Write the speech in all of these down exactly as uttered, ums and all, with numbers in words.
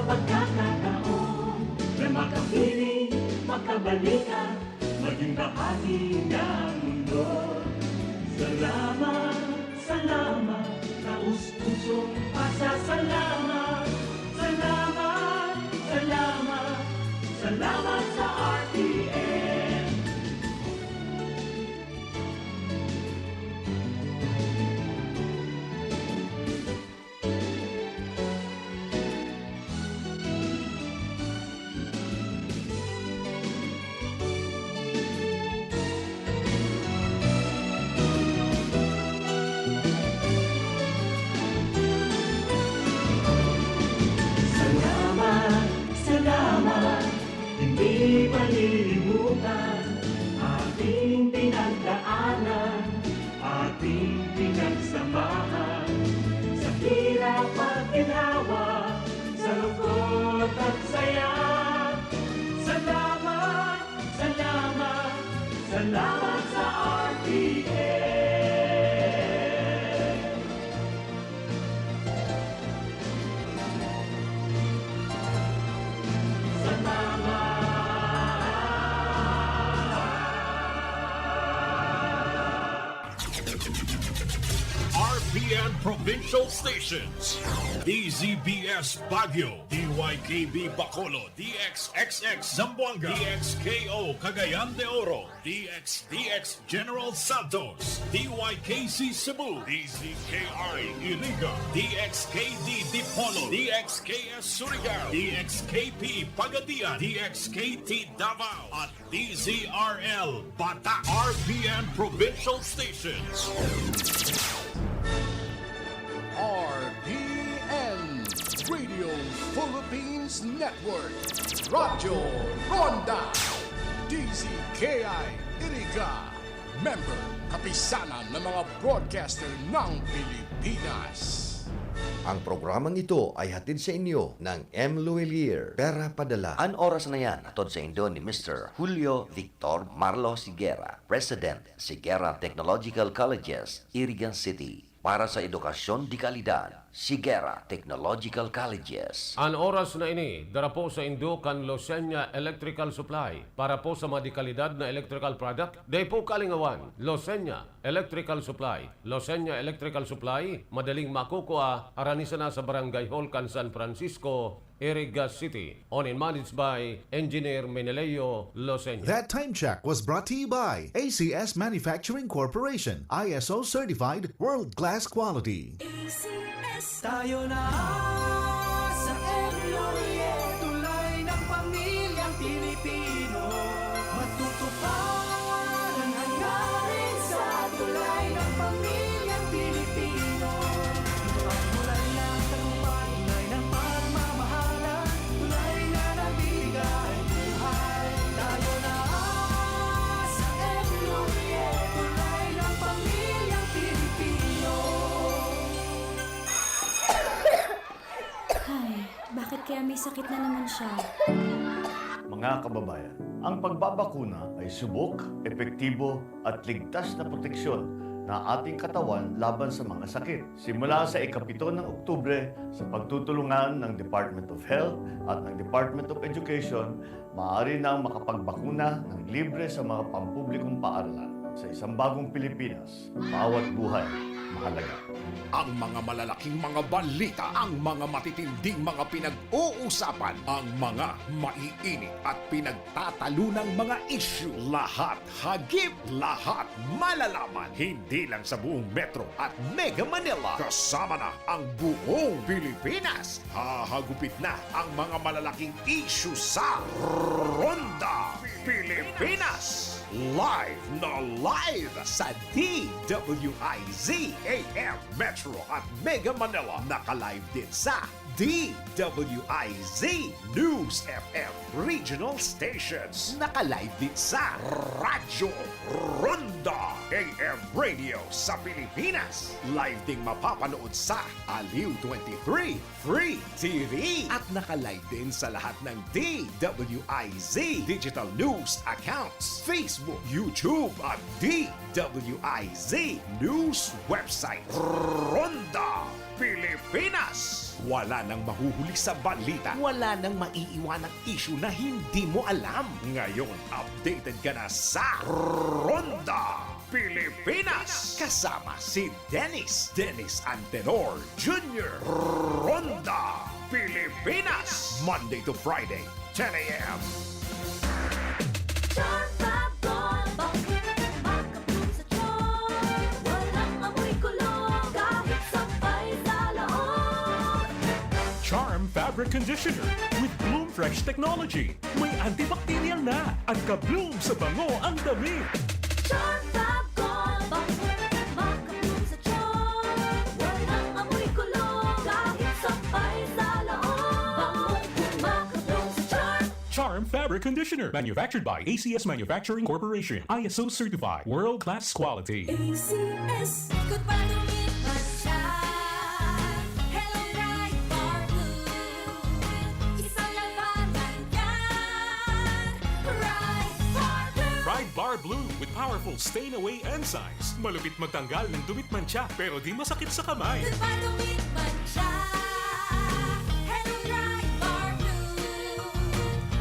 Pagkakataon na makapiling, makabalikan, maging bahagi ng mundo. Salamat, salamat, taos-pusong pasasalamat. Salamat, salamat, salamat sa R T N. Salamat, salamat, hindi malilimutan ating pinagdaanan, ating pinagsamahan, sa hirap at ginhawa, sa lungkot at saya. Salamat, salamat, salamat sa R T N. Salamat. R P N Provincial Stations, D Z B S Baguio, D Y K B Bacolod, D X X X Zamboanga, D X K O Cagayan de Oro, D X D X General Santos, D Y K C Cebu, D Z K I Iriga, D X K D Dipolog, D X K S Surigao, D X K P Pagadian, D X K T Davao, at D Z R L Bata, R P N Provincial Stations. R P N Radio Philippines Network, Radyo Ronda, D Z K I Iriga, member, kapisanan ng mga broadcaster ng Pilipinas. Ang programang ito ay hatid sa inyo ng M Luwilier, Pera Padala. An oras na yan, hatod saindo ni Mister Julio Victor Marlos Higuera, President, Higuera Technological Colleges, Iriga City. Para sa edukasyon de kalidad, Higuera Technological Colleges. An oras na ini, dara po saindo kan Losenya Electrical Supply. Para po sa mga de kalidad na electrical product, dai po kalingawan, Losenya Electrical Supply. Losenya Electrical Supply, madaling makukua, harani sana sa Barangay Hall kan San Francisco, Iriga City. Owned and managed by Engineer Meneleo Losenya. That time check was brought to you by A C S Manufacturing Corporation, I S O certified, world-class quality. A C S. Tayo na sa M L O E, tulay ng pamilyang Pilipino. Matutupad ang hangarin sa tulay ng pamilyang Pilipino. Ito ang tulay ng tagumpay, tulay ng pagmamahalan, tulay na nagbibigay buhay. Tayo na sa M L O E, tulay ng pamilyang Pilipino. Ay, bakit kaya may sakit na naman siya? Mga kababayan, ang pagbabakuna ay subok, epektibo, at ligtas na proteksyon na ating katawan laban sa mga sakit. Simula sa ikapito ng Oktubre, sa pagtutulungan ng Department of Health at ng Department of Education, maaari nang makapagbakuna ng libre sa mga pampublikong paaralan. Sa isang bagong Pilipinas, bawat buhay mahalaga. Ang mga malalaking mga balita, ang mga matitinding mga pinag-uusapan, ang mga maiinit at pinagtatalunang mga isyu, lahat hagip, lahat malalaman, hindi lang sa buong Metro at Mega Manila, kasama na ang buong Pilipinas. Hahagupit na ang mga malalaking isyu sa Ronda Pilipinas. Live na live sa D W I Z A M Metro at Mega Manila. Naka-live din sa D W I Z News F M Regional Stations. Naka-live din sa Radyo Ronda A M Radio sa Pilipinas. Live ding mapapanood sa Aliw twenty-three Free T V. At naka-live din sa lahat ng D W I Z digital news accounts, Facebook, YouTube, at D W I Z news website. Ronda Pilipinas! Wala nang mahuhuli sa balita. Wala nang maiiwanang isyu na hindi mo alam. Ngayon, updated ka na sa Ronda Pilipinas! Kasama si Dennis, Dennis Antenor Junior Ronda Pilipinas! Monday to Friday, ten a.m. Charm Fab Gold, bakit makabloom sa charm? Walang amoy kulong kahit sampay sa laog. Charm Fabric Conditioner with Bloom Fresh Technology. May antibacterial na at ka-bloom sa bango ang damit. Charm Fab Gold, bakit makabloom sa charm? Walang amoy kulong kahit sampay sa laog. Bangong makabloom sa charm. Charm Fabric Conditioner, manufactured by A C S Manufacturing Corporation, I S O certified, world-class quality. A C S. Good pa dumit man siya. Hello, Pride Bar Blue. Isang labanan yan. Pride Bar Blue. Pride Bar Blue with powerful stain away enzymes. Malupit magtanggal ng dumit mantsa, pero di masakit sa kamay. Good pa dumit man siya. Hello, Pride Bar Blue.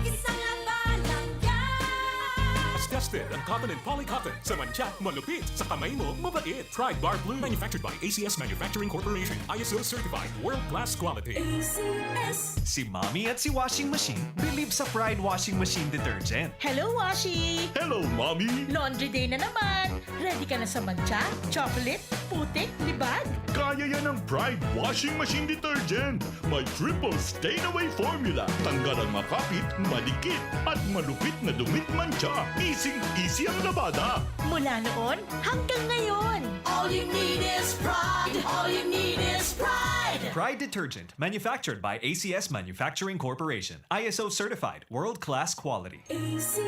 Isang labanan yan. Tested ang cotton and poly cotton. Sa mantsa, malupit. Sa kamay mo, mabait. Pride Bar Blue. Manufactured by A C S Manufacturing Corporation. I S O certified. World class quality. A C S. Si Mommy at si Washing Machine believe sa Pride Washing Machine Detergent. Hello, Washi! Hello, Mommy! Laundry day na naman! Ready ka na sa mantsa, chocolate, putik, libag? Kaya yan ng Pride Washing Machine Detergent! May triple stain away formula. Tanggal ang makapit, madikit, at malupit na dumit mantsa. Easy-easy ang labada. Mula noon hanggang ngayon. All you need is Pride. All you need is Pride. Pride Detergent, manufactured by A C S Manufacturing Corporation. I S O certified, world-class quality. A C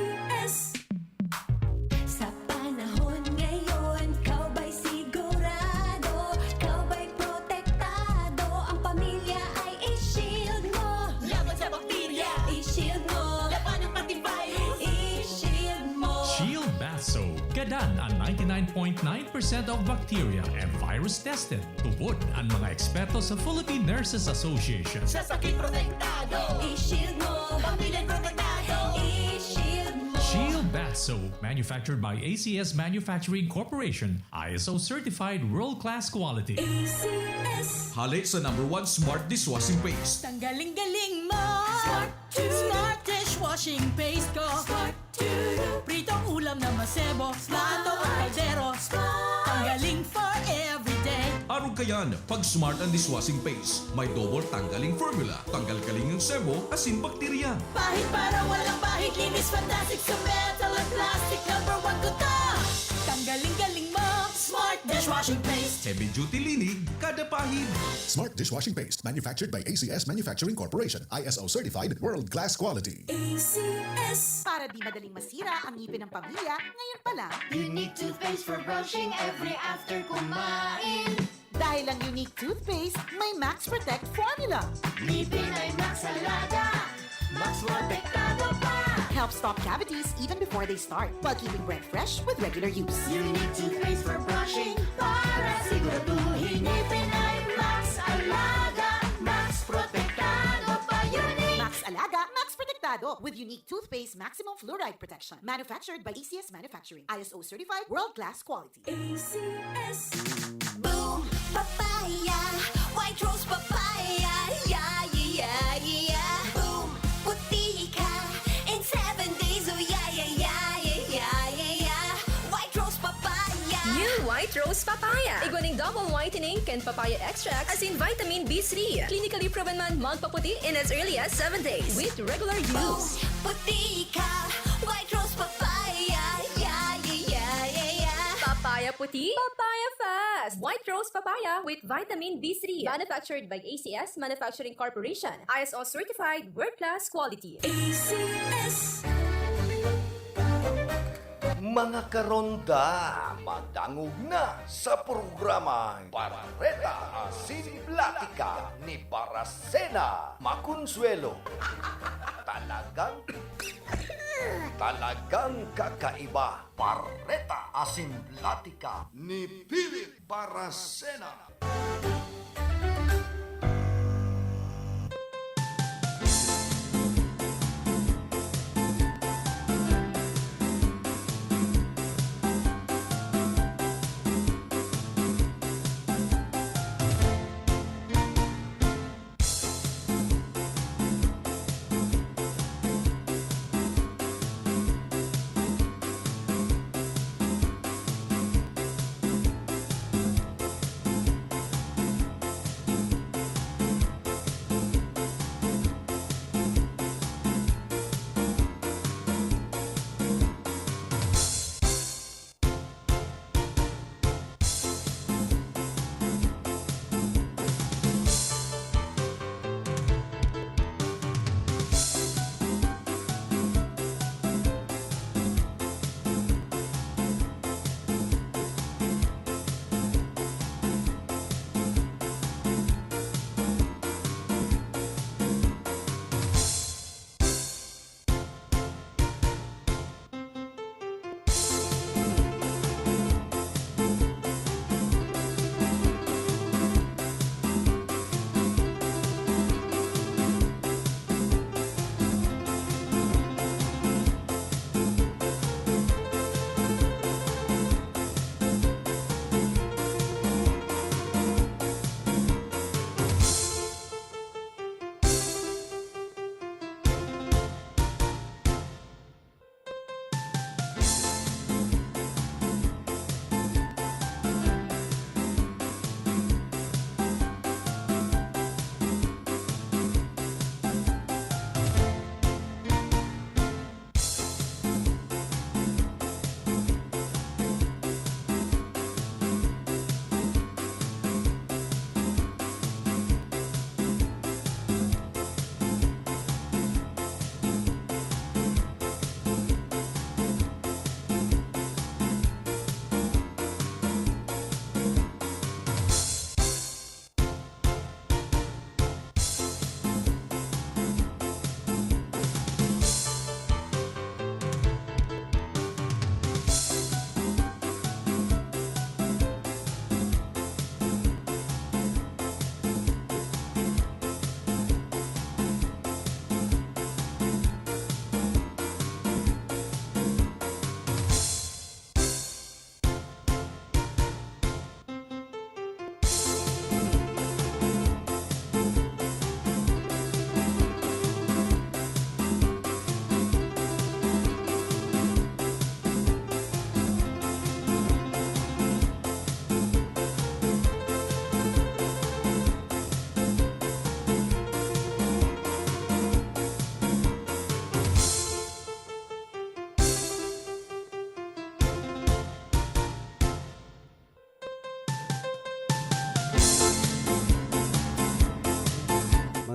S. Sa panahon ngayon, ikaw ba'y sigurado? Ikaw ba'y protektado? Ang pamilya ay i-shield mo. Laban sa bakterya, i-shield mo. Laban ng antivirus, i-shield mo. Shield Bath Soap. Gadan ang ninety-nine point nine percent of bacteria and virus tested. Tubod an mga eksperto sa Philippine Nurses Association. Sa sakit protektado, i-shield mo. Pamilya protektado, i-shield mo. Shield Bath Soap, manufactured by A C S Manufacturing Corporation, I S O certified world-class quality. A C S. Hale sa number one smart dishwashing paste. Tanggaling-galing mo. Smart to. Smart dishwashing paste ko. Smart to. Pritong ulam na masebo. Plato o kaldero. Smart. Tanggaling for everyday. Arog kayan, pag smart ang dishwashing paste. May double tanggaling formula. Tanggal kaling ang sebo, asin bakterya. Pahid para walang bahid. Linis fantastic sa metal at plastic. Number one ko to. Tanggaling-galing mo. Smart dishwashing paste. Heavy duty linig, kada pahid. Smart dishwashing paste. Manufactured by A C S Manufacturing Corporation. I S O certified, world class quality. A C S. Para di madaling masira ang ngipin ng pamilya, ngayon pa lang. Unique toothpaste for brushing every after kumain. Dahil ang Unique Toothpaste may Max Protect Formula. Ngipin ay Max Alaga, Max Protektado pa. Help stop cavities even before they start, while keeping breath fresh with regular use. Unique toothpaste for brushing para siguraduhin ngipin ay Max Alaga, Max Protektado pa. Unique. Max Alaga, Max Protektado with Unique Toothpaste Maximum Fluoride Protection. Manufactured by A C S Manufacturing. I S O certified, world-class quality. A C S. Boom Papaya, White Rose Papaya, yeah, yeah, yeah, yeah. Boom, puti ka in seven days, oh yeah, yeah, yeah, yeah, yeah, yeah, yeah. White Rose Papaya. New White Rose Papaya. Igwa nin double whitening kan papaya extract, asin vitamin B three. Clinically proven man magpaputi in as early as seven days with regular use. Puti ka, White Rose Papaya, yeah, yeah, yeah, yeah, yeah. Papaya puti, papaya fast. White Rose Papaya with vitamin B three. Manufactured by A C S Manufacturing Corporation. I S O certified, world class quality. A C S. Mga karonda, madangog na sa programang Bareta Asin Platika ni Barasena Maconsuelo. Talagang, talagang kakaiba. Bareta Asin Platika ni Philip Barasena.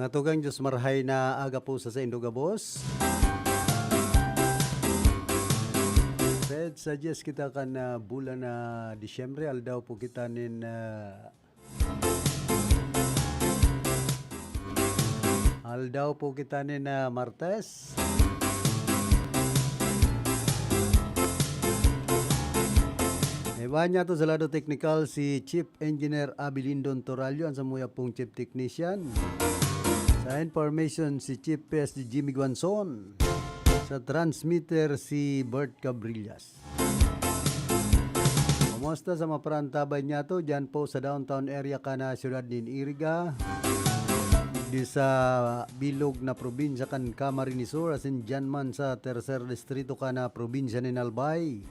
Tugang Diyos, marhay na aga po sa saindo gabos. Pet, sa Diyos kita kan, ah, bulan na Disyembre, aldaw po kita nin, ah, aldaw po kita nin, ah, Martes. Iba niya to sa lado teknikal si Chief Engineer Abilindon Torallo, ang samuya pong Chief Technician. Sa information, si Chief P S D Jimmy Guanzon. Sa transmitter, si Bert Cabrillas. Kumusta sa mga parantabay niya to? Diyan po sa downtown area ka na siyudad nin Iriga. Di sa bilog na probinsya kan Camarines Sur, asin diyan man sa tercer distrito ka na probinsya nin Albay.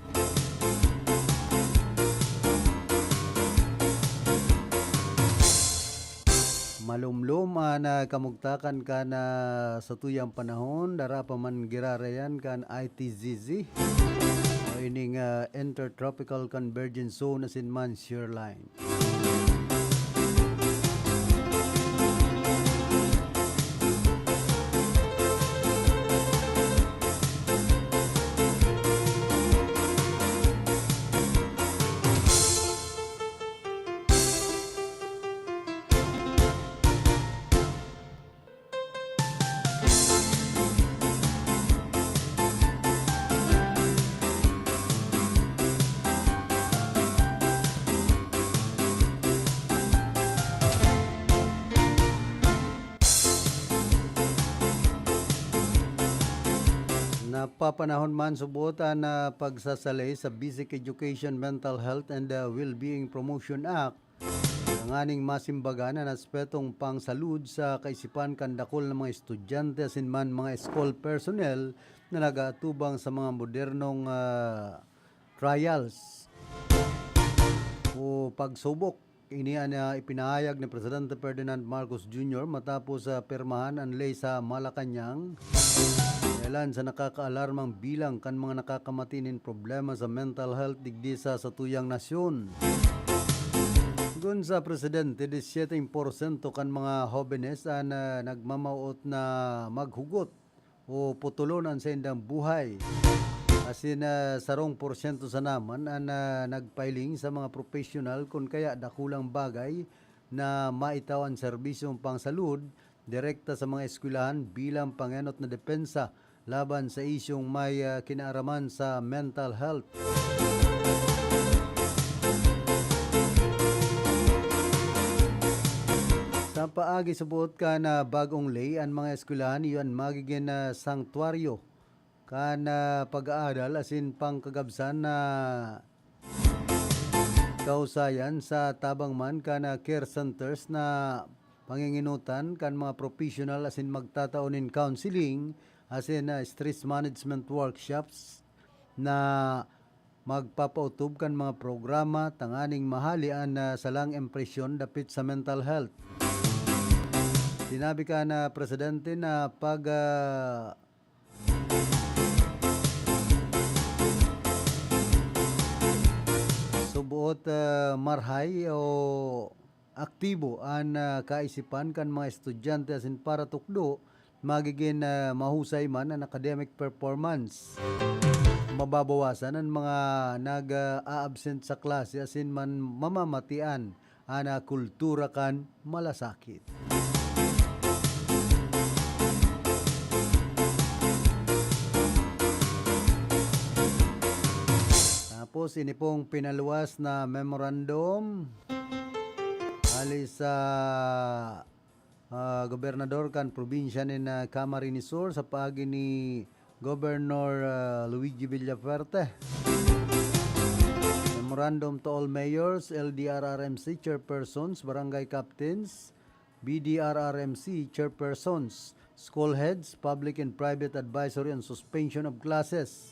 Malumlom an, ah, kamugtakan kan, ah, satuyang panahon, dara pa man girarayan kan I T Z Z o ining, ah, Intertropical Convergence Zone asin man shear line. Napapanahon man subot an, ah, pagsasalay sa Basic Education, Mental Health and, ah, Wellbeing Promotion Act, tanganing masimbagan an aspetong pangsalud sa kaisipan kan dakul na mga estudyante asin man mga school personnel na nag-aatubang sa mga modernong, ah, trials o pagsubok. Ini an, ah, ipinahayag ni Presidente Ferdinand Marcos Junior matapos, ah, pirmahan an ley sa Malacañang, dahelan sa nakakaalarmang bilang kan mga nakakamati nin problema sa mental health digdi sa satuyang nasyon. Kun sa presidente, disyete porsyento kan mga hobenes an, ah, nagmamawot na maghugot o putulon an saindang buhay. Asin, ah, sarong porsyento sana man an, ah, nagpahiling sa mga profesyonal kun kaya dakulang bagay na maitao an serbisyong pangsalud direkta sa mga eskwelahan bilang pangenot na depensa laban sa isyong may, ah, kinaaraman sa mental health. Sa paagi sa buot kan bagong ley, an mga eskwelahan iyo an magigin na sangtuwaryo kan, ah, pag-aadal asin pangkagabsan na kausayan sa tabang man kan, ah, care centers na pangingenotan kan mga professional asin magtatao nin counseling asin, ah, stress management workshops na magpapautob kan mga programa tanganing mahali an, ah, salang impresyon dapit sa mental health. Sinabi kan, ah, presidente na pag, ah, subuot, ah, marhay o aktibo an, ah, kaisipan kan mga estudyante asin para tukdo magigin, ah, mahusay man an academic performance. Mababawasan an mga nag, ah, aabsent sa klase asin man mamamatian an, ah, kultura kan malasakit. Tapos, ini pong pinaluwas na memorandum hali sa, ah, gobernador kan probinsya nin, ah, Camarines Sur sa paagi ni Governor, ah, Luigi Villafuerte. Memorandum to all mayors, L D R R M C chairpersons, barangay captains, B D R R M C chairpersons, school heads, public and private advisory on suspension of classes.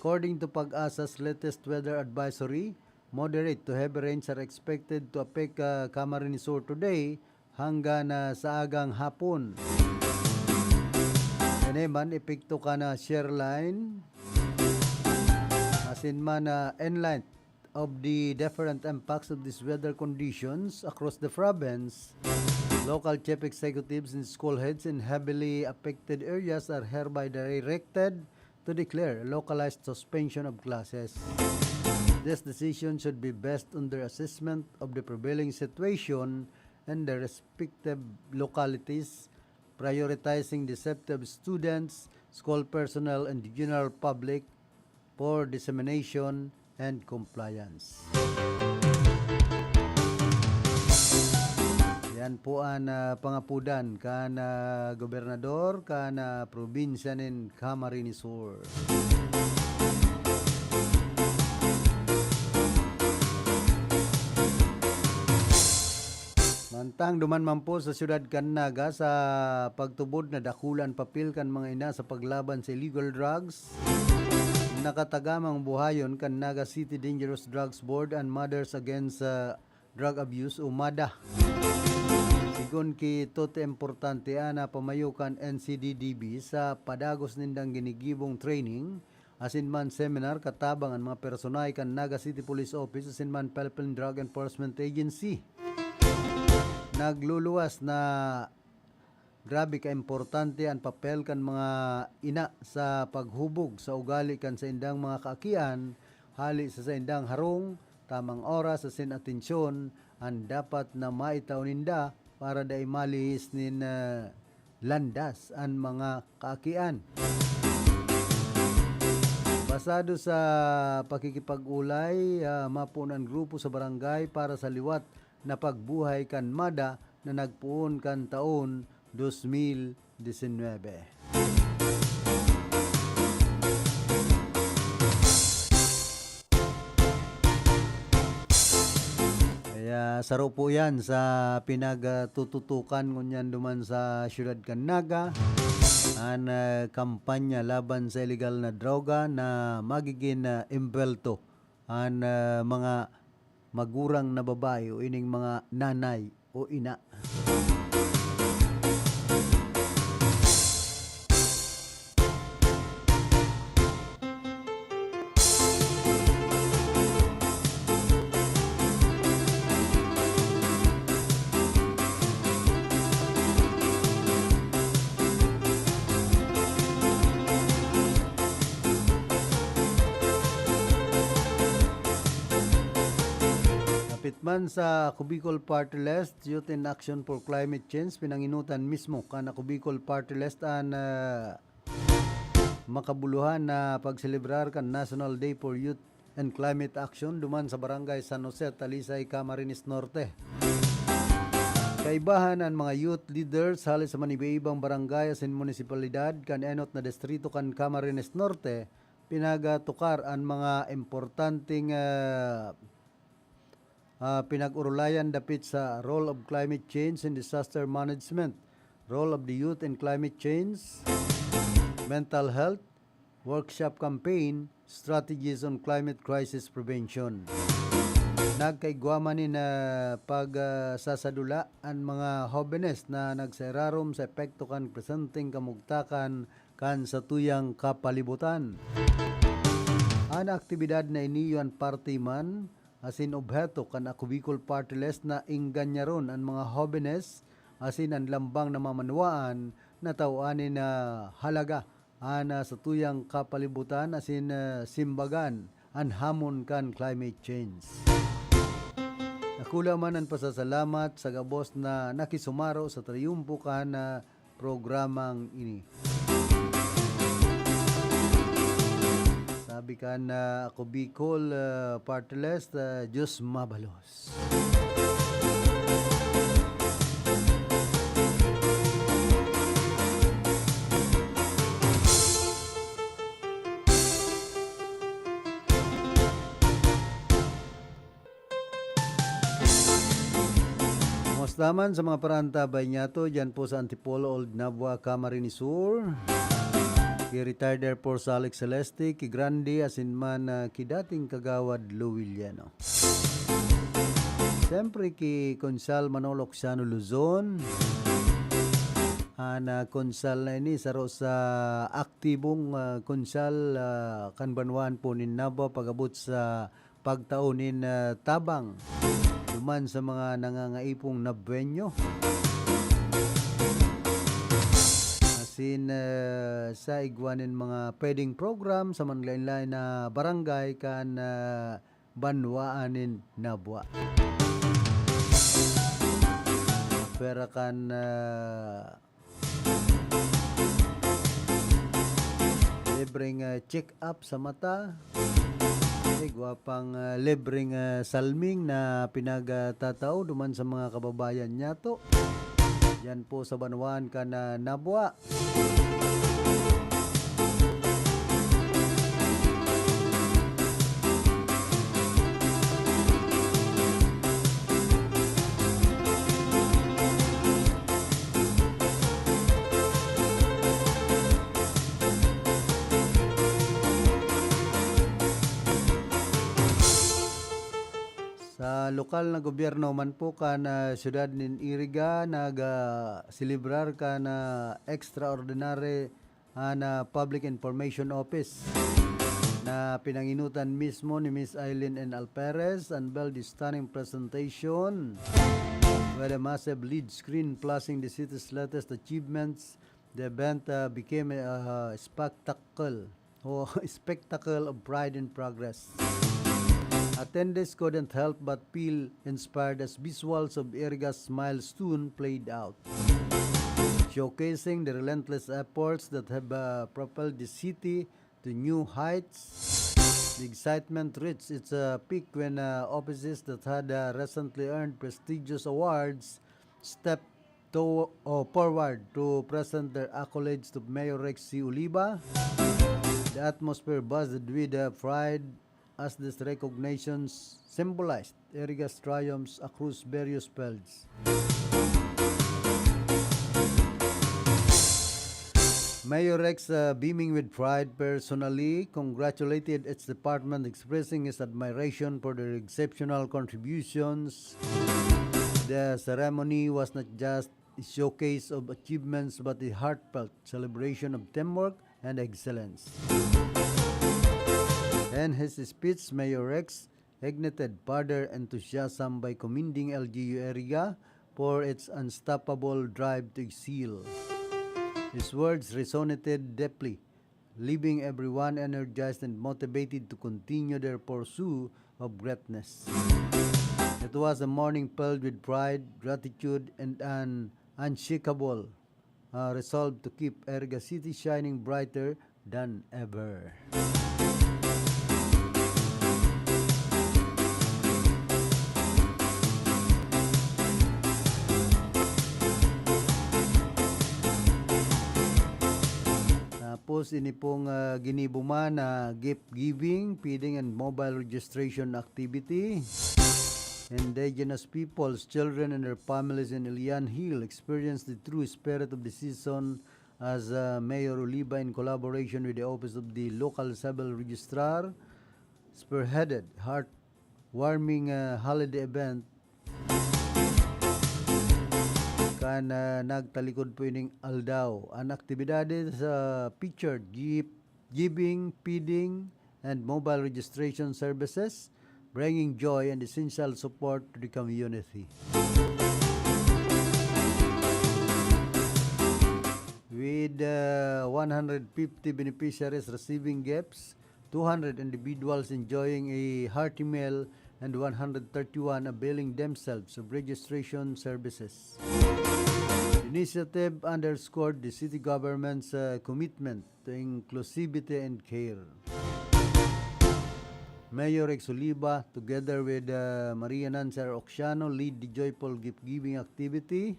According to PAGASA's latest weather advisory, moderate to heavy rains are expected to affect, ah, Camarines Sur today hanggang, ah, sa agang hapon. Kani man, epekto kan, ah, shear line, asin man, ah, in light of the different impacts of these weather conditions across the province, Local chief executives and school heads in heavily affected areas are hereby directed to declare localized suspension of classes. This decision should be based on their assessment of the prevailing situation and their respective localities, prioritizing the safety of students, school personnel, and the general public for dissemination and compliance. Yan po an, ah, pangapodan kan, ah, gobernador kan, ah, probinsya nin Camarines Sur. Mantang duman man po sa siyudad kan Naga, sa pagtubod na dakula an papel kan mga ina sa paglaban sa illegal drugs, nakatagamang buhayon kan Naga City Dangerous Drugs Board an Mothers Against, ah, Drug Abuse o MADA. Sigon ki Tote Importante, an pamayo kan N C D D B, sa padagos nindang ginigibong training asin man seminar katabang an mga personahe kan Naga City Police Office asin man Philippine Drug Enforcement Agency. Nagluluwas na grabe kaimportante an papel kan mga ina sa paghubog sa ugali kan saindang mga kaakian, hali sa saindang harong, tamang oras asin atensyon an dapat na maitao ninda para dai malihis nin, ah, landas an mga kaakian. Basado sa pakikipag-olay, ah, mapoon an grupo sa barangay para sa liwat na pagbuhay kan MADA na nagpoon kan taon dos mil disinwebe. Kaya saro po yan sa pinagtututukan ngunyan duman sa siyudad kan Naga, an, ah, kampanya laban sa iligal na droga na magigin, ah, embwelto an, ah, mga magurang na babae o ining mga nanay o ina. Dapit man sa Ako Bicol Party List, Youth in Action for Climate Change, pinanginutan mismo kan Ako Bicol Party List an, ah, makabuluhan na pagselebrar kan National Day for Youth and Climate Action duman sa Barangay San Jose, Talisay, Camarines Norte. Kaibahan an mga youth leaders hali sa maniba-ibang barangay asin munisipalidad kan enot na distrito kan Camarines Norte, pinagatukar an mga importanteng, ah, ah, pinag-orolayan dapit sa role of climate change and disaster management, role of the youth in climate change, mental health, workshop campaign, strategies on climate crisis prevention. Nagkaigwa man nin, ah, pag, ah, sasadula an mga hobenes na nagsairarom sa epekto kan presenteng kamugtakan kan satuyang kapalibutan. An aktibidad na ini iyo an parte man asin obheto kan Ako Bicol Party List na engganyaron an mga hobenes asin an lambang na mamanwaan na tawan nin, ah, halaga an, ah, satuyang kapalibutan asin, ah, simbagan an hamon kan climate change. Dakula man an pasasalamat sa gabos na nakisumaro sa triyumpo kan, ah, programang ini. Sabi kan, ah, Ako Bicol, ah, Party List, ah, Diyos mabalos. Kumusta man sa mga paraantabay niyato diyan po sa Antipolo, Old Nabua, Camarines Sur? Ki Retired Air Force Alex Celeste, ki Grande, asin man, ah, ki dating Kagawad Lou Villano. Siyempre, ki Konsal Manolo Oxiano Luzon. An, ah, Konsal na ini, saro sa aktibong, ah, Konsal, ah, kan banwaan po nin Nabua pag-abot sa pagtao nin, ah, tabang duman sa mga nangangaipong Nabueño. Asin, ah, sa igwa nin mga pwedeng program sa manlain-lain na barangay kan, ah, banwaan nin Nabua. Pwera kan, ah, libreng, ah, check-up sa mata. Igwa pang, ah, libreng, ah, salming na pinagtatao duman sa mga kababayan nyato. Diyan po sa banwaan kan, ah, Nabua. Sa lokal na gobyerno man po kan, ah, siyudad nin Iriga, nag, ah, selebrar kan, ah, extraordinary an, ah, Public Information Office na pinanginutan mismo ni Miss Eileen N. Alperes, unveiled the stunning presentation with a massive lead screen flashing the city's latest achievements. The event, ah, became a, ah, spectacle, o spectacle of pride and progress. Attendees couldn't help but feel inspired as visuals of Iriga's milestone played out, showcasing the relentless efforts that have, uh, propelled the city to new heights. The excitement reached its, uh, peak when, uh, offices that had, uh, recently earned prestigious awards stepped to, uh, forward to present their accolades to Mayor Rex C. Oliva. The atmosphere buzzed with, uh, pride as these recognitions symbolized Iriga's triumphs across various fields. Mayor Rex, uh, beaming with pride, personally congratulated its department, expressing his admiration for their exceptional contributions. The ceremony was not just a showcase of achievements, but a heartfelt celebration of teamwork and excellence. In his speech, Mayor Rex ignited further enthusiasm by commending L G U Iriga for its unstoppable drive to excel. His words resonated deeply, leaving everyone energized and motivated to continue their pursuit of greatness. It was a morning filled with pride, gratitude, and an unshakable, uh, resolve to keep Iriga City shining brighter than ever. Tapos, ini pong, ah, ginibo man na gift giving, feeding, and mobile registration activity. Indigenous peoples, children, and their families in Ilian Hill experienced the true spirit of the season as, uh, Mayor Oliva, in collaboration with the Office of the Local Civil Registrar, spearheaded heartwarming, uh, holiday event kan, uh, nagtalikod po ining aldaw. An aktibidades, uh, featured gift giving, feeding, and mobile registration services, bringing joy and essential support to the community. With, uh, one hundred fifty beneficiaries receiving gifts, two hundred individuals enjoying a hearty meal, and one hundred thirty-one availing themselves of registration services. The initiative underscored the city government's, uh, commitment to inclusivity and care. Mayor Rex Oliva, together with, uh, Maria Nancy R. Oxiano, lead the joyful gift-giving activity,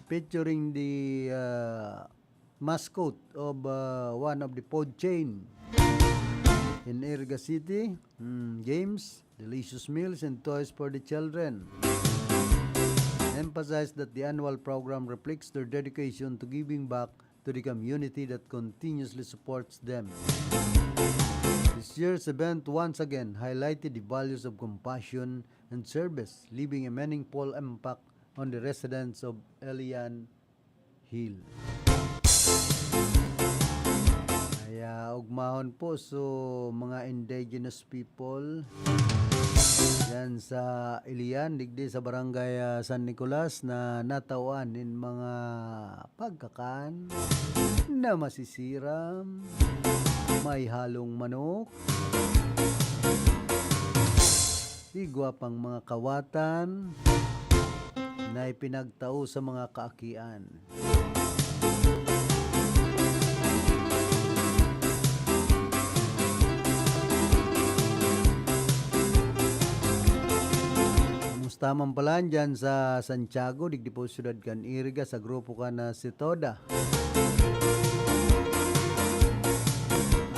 featuring the, uh, mascot of, uh, one of the food chain in Iriga City, mm, games, delicious meals, and toys for the children. Emphasized that the annual program reflects their dedication to giving back to the community that continuously supports them. This year's event once again highlighted the values of compassion and service, leaving a meaningful impact on the residents of Ilian Hill. Kaya ugmahon po, so, mga indigenous people, Diyan sa Ilian, digdi sa Barangay, ah, San Nicolas, na natawan nin mga pagkakan na masisiram, may halong manok, igwa pang mga kawatan na ipinagtao sa mga kaakian. Kumusta man pala dyan sa Santiago, digdi po syudad kan Iriga, sa grupo kan na si Toda?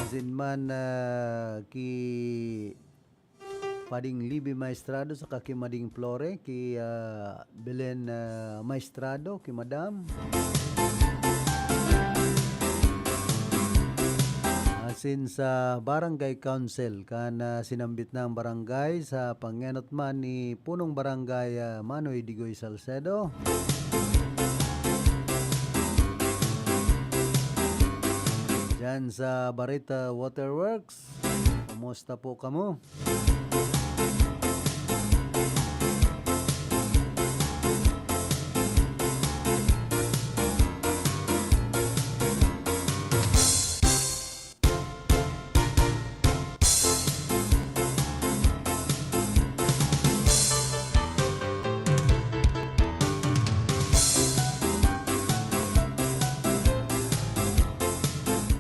Asin man, ah, ki Pading Libby Maestrado saka ki Mading Flore, ki, ah, Belen, ah, Maestrado, ki Madam. Asin sa Barangay Council, kan, ah, sinambit na ang barangay sa pangenot man ni Punong Barangay, ah, Manoy Digoy Salcedo. Diyan sa Barita Waterworks, kumusta po kamo?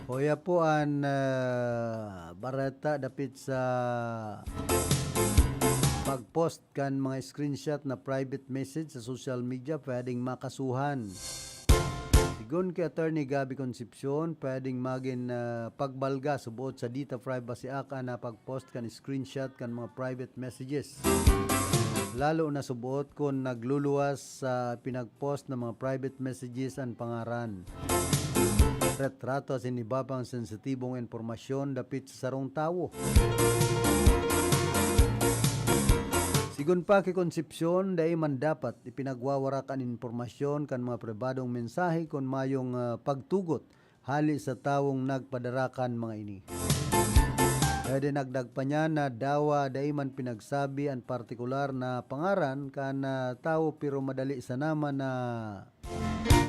Hoya po an, ah, bareta dapit sa pag-post kan mga screenshot na private message sa social media, pwedeng makasuhan. Sigon ki Attorney Gabby Concepcion, pwedeng magin, ah, pagbalga subot sa Data Privacy Act an pag-post kan screenshot kan mga private messages. Lalo na subot kun nagluluwas sa pinag-post na mga private messages an pangaran, retrato asin iba pang sensitibong impormasyon dapit sa sarong tawo. Sigon pa ki Concepcion, dai man dapat ipinagwawarak an impormasyon kan mga pribadong mensahe kun mayong, ah, pagtugot hali sa tawong nagpadara kan mga ini. Pwede nagdag pa niya na dawa dai man pinagsabi an partikular na pangaran kan, ah, tawo, pero madali sana man na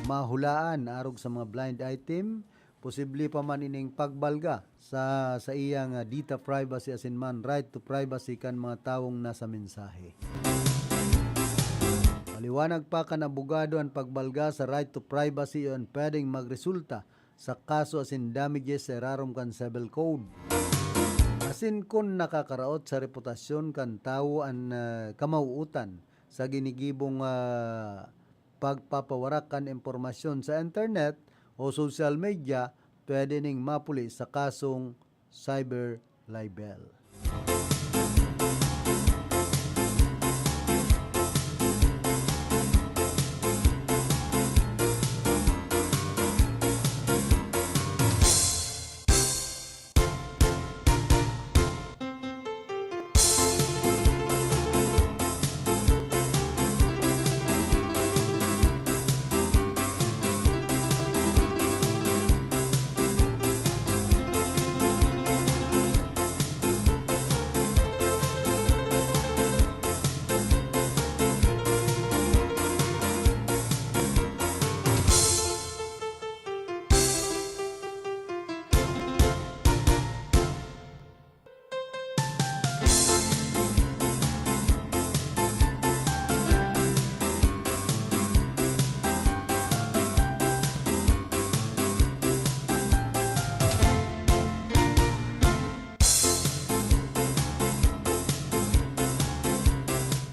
mahulaan arog sa mga blind item, posible pa man ining pagbalga sa, sa iyang, ah, data privacy asin man right to privacy kan mga tawong nasa mensahe. Paliwanag pa kan abogado, an pagbalga sa right to privacy iyo an pwedeng magresulta sa kaso asin damages sa irarom kan civil code. Asin kun nakakaraot sa reputasyon kan tawo an, ah, kamawootan sa ginigibong, ah, pagpapawarak kan impormasyon sa internet o social media, pwede ning mapuli sa kasong cyber libel.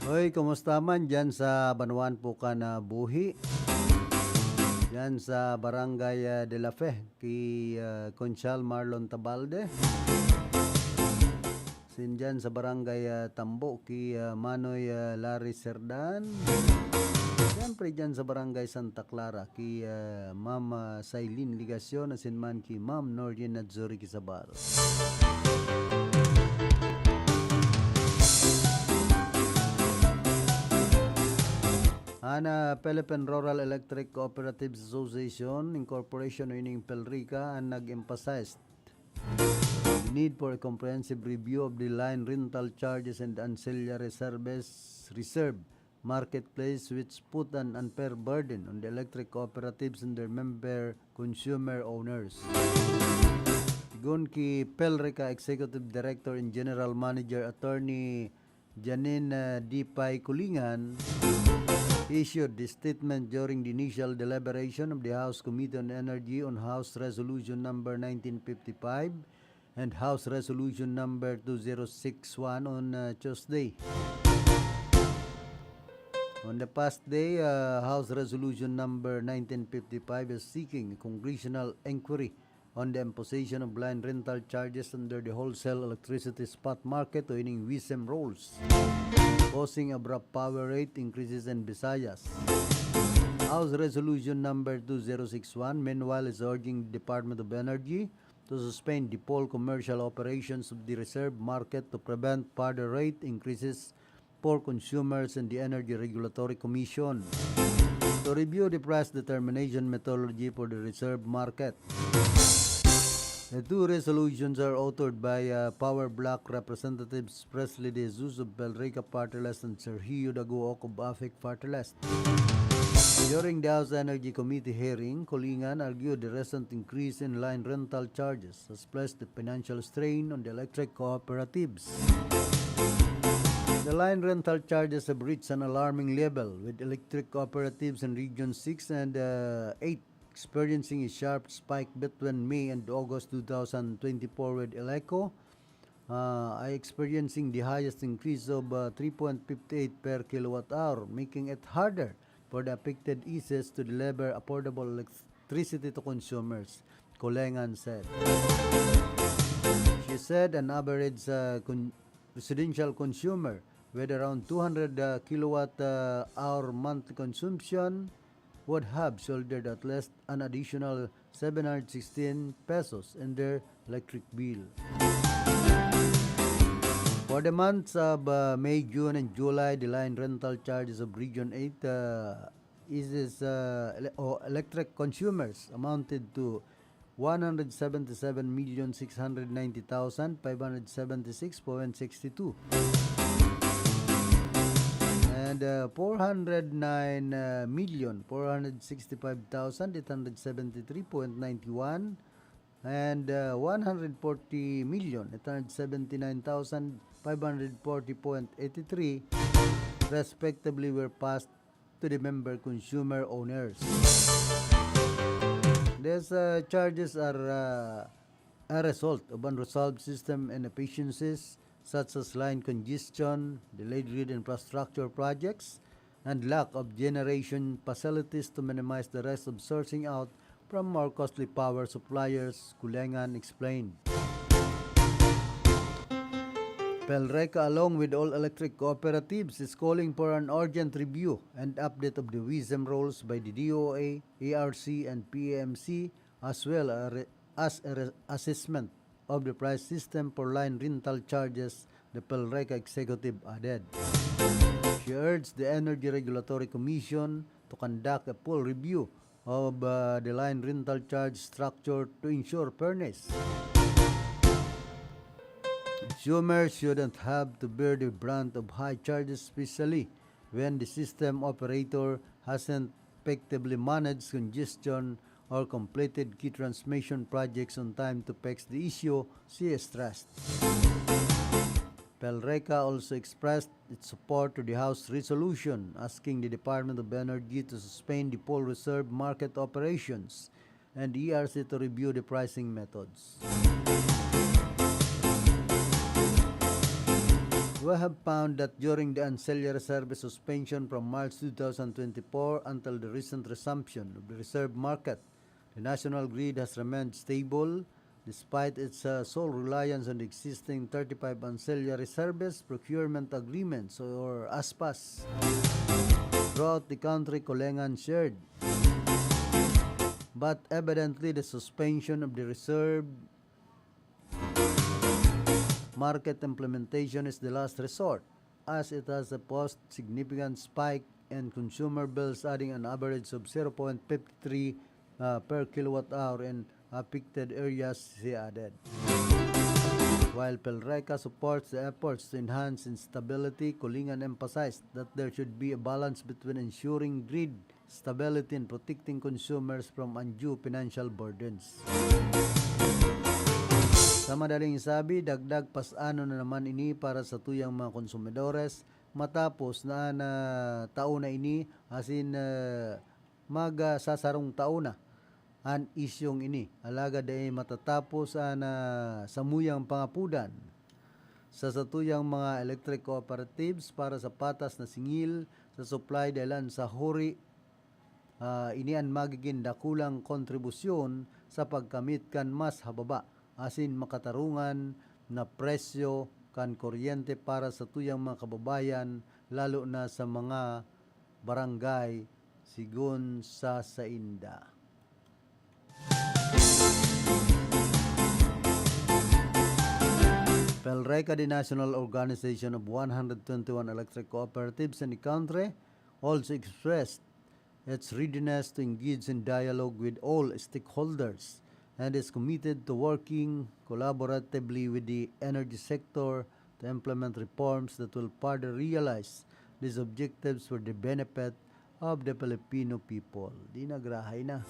Hoy, kumusta man diyan sa banwaan po ka na buhi? Diyan sa Barangay, ah, De La Fe, ki, ah, Conchal Marlon Tabalde. Sindiyan sa Barangay, ah, Tambo, ki, ah, Manoy, ah, Larry Serdan. Siyempre, diyan sa Barangay Santa Clara, ki, ah, Ma'am, ah, Sailin Ligacion, asin man ki Ma'am Nordin Nadzuri Quizabal. An, ah, Philippine Rural Electric Cooperatives Association Incorporation o ining PELRICA an nag-emphasize The need for a comprehensive review of the line rental charges and ancillary service reserve marketplace, which put an unfair burden on the electric cooperatives and their member consumer owners. Sigon ki PELRECA Executive Director and General Manager Attorney Janine, uh, Dipay Kulingan, issued this statement during the initial deliberation of the House Committee on Energy on House Resolution Number nineteen fifty-five and House Resolution Number two zero six one on, uh, Tuesday. On the past day, uh, House Resolution Number nineteen fifty-five is seeking a congressional inquiry on the imposition of line rental charges under the wholesale electricity spot market o ining WESM rules, causing abrupt power rate increases in Visayas. House Resolution Number two zero six one, meanwhile, is urging the Department of Energy to suspend the full commercial operations of the reserve market to prevent further rate increases for consumers and the Energy Regulatory Commission to review the price determination methodology for the reserve market. The two resolutions are authored by, uh, Power Bloc Representatives Presley De Jesus of PELRECA Party List and Sergio Daguoc of AFEC Party List. During the House Energy Committee hearing, Kulingan argued the recent increase in line rental charges has placed the financial strain on the electric cooperatives. The line rental charges have reached an alarming level, with electric cooperatives in Region six and, uh, eight experiencing a sharp spike between May and August two thousand twenty-four, with ELECO, uh, are experiencing the highest increase of, uh, three point fifty eight per kilowatt hour, making it harder for the affected E C Es to deliver affordable electricity to consumers, Kulingan said. She said an average, uh, con-, residential consumer with around two hundred, uh, kilowatt, uh, hour monthly consumption would have shouldered at least an additional seven hundred sixteen pesos in their electric bill. For the months of, uh, May, June, and July, the line rental charges of Region eight, uh, is, is, uh, ele-, o electric consumers amounted to one hundred seventy-seven million six hundred ninety thousand five hundred seventy-six point six two. And, uh, four hundred nine, uh, million four hundred sixty-five thousand eight hundred seventy-three point nine one and, uh, one hundred forty million eight hundred seventy-nine thousand five hundred forty point eight three, respectively, were passed to the member consumer owners. These, uh, charges are, uh, a result of unresolved system inefficiencies such as line congestion, delayed grid infrastructure projects, and lack of generation facilities to minimize the risk of sourcing out from more costly power suppliers, Kulingan explained. PELRECA, along with all electric cooperatives, is calling for an urgent review and update of the WESM rules by the D O A, A R C, and P A M C, as well a re-, as a re-, assessment of the price system for line rental charges, the PELRECA executive added. She urged the Energy Regulatory Commission to conduct a full review of, uh, the line rental charge structure to ensure fairness. Consumers shouldn't have to bear the brunt of high charges, especially when the system operator hasn't effectively managed congestion or completed key transmission projects on time to fix the issue, she stressed. PELRECA also expressed its support to the House resolution asking the Department of Energy to suspend the full reserve market operations and E R C to review the pricing methods. We have found that during the ancillary service suspension from March two thousand twenty-four until the recent resumption of the reserve market, the national grid has remained stable despite its, uh, sole reliance on the existing thirty-five ancillary service procurement agreements, or ASPAs, throughout the country, Kulingan shared. But evidently, the suspension of the reserve market implementation is the last resort, as it has a post significant spike in consumer bills, adding an average of zero point five three, uh, per kilowatt hour in affected areas, she added. While PELRECA supports the efforts to enhance instability, Colingan emphasized that there should be a balance between ensuring grid stability and protecting consumers from undue financial burdens. Sa madaling sabi, dagdag pas-ano na naman ini para sa tuyang mga konsumidores matapos na, na taon na ini, asin, ah, mag, ah, sasarong taon na an isyong ini. Alagad dai matatapos an, ah, samuyang pangapudan sa satuyang mga electric cooperatives para sa patas na singil sa supply dahelan sa huri, ah, ini an magigin dakulang kontribusyon sa pagkamit kan mas hababa asin makatarungan na presyo kan kuryente para sa tuyang mga kababayan, lalo na sa mga barangay, sigon sa sainda. PELRECA, the national organization of one hundred twenty-one electric cooperatives in the country, also expressed its readiness to engage in dialogue with all stakeholders and is committed to working collaboratively with the energy sector to implement reforms that will further realize these objectives for the benefit of the Filipino people. Di na, grahay na.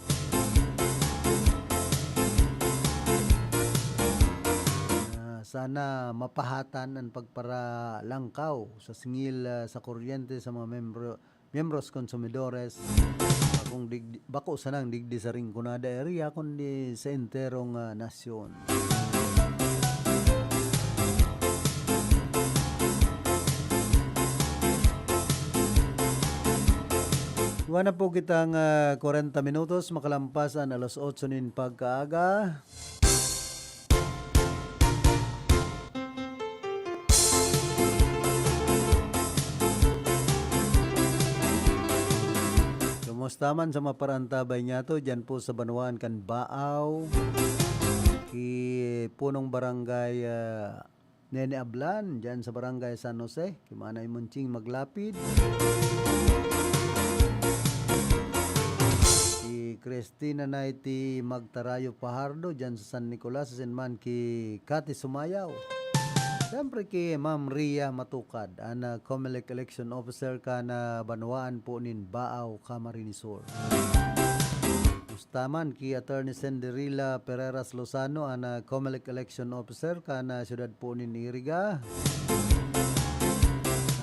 Ah, sana mapahatan an pagparalangkaw sa singil, ah, sa kuryente sa mga membro, miyembros, konsumidores, bakong digdi-, bako sanang digdi sa Rinconada area, kundi sa enterong, ah, nasyon. Iwan na po kitang, ah, kwarenta minutos makalampas an alas otso nin pagkaaga. Kumusta man sa mga paraantabay niyato, dyan po sa banwaan kan Baaw, ki punong barangay, ah, Nene Ablan, dyan sa barangay San Jose, ki Manay Monching Maglapid. Ki Christina Naiti Magtarayo Fajardo, dyan sa San Nicolas, asin man ki Cathy Sumayaw. Siyempre ki Ma'am Ria Matukad, an, ah, Comelec Election Officer kan, ah, banwaan po nin Baaw, Camarines Sur. Kumusta man ki Attorney Cinderella Pereras Lozano, an, ah, Comelec Election Officer kan, ah, siyudad po nin Iriga.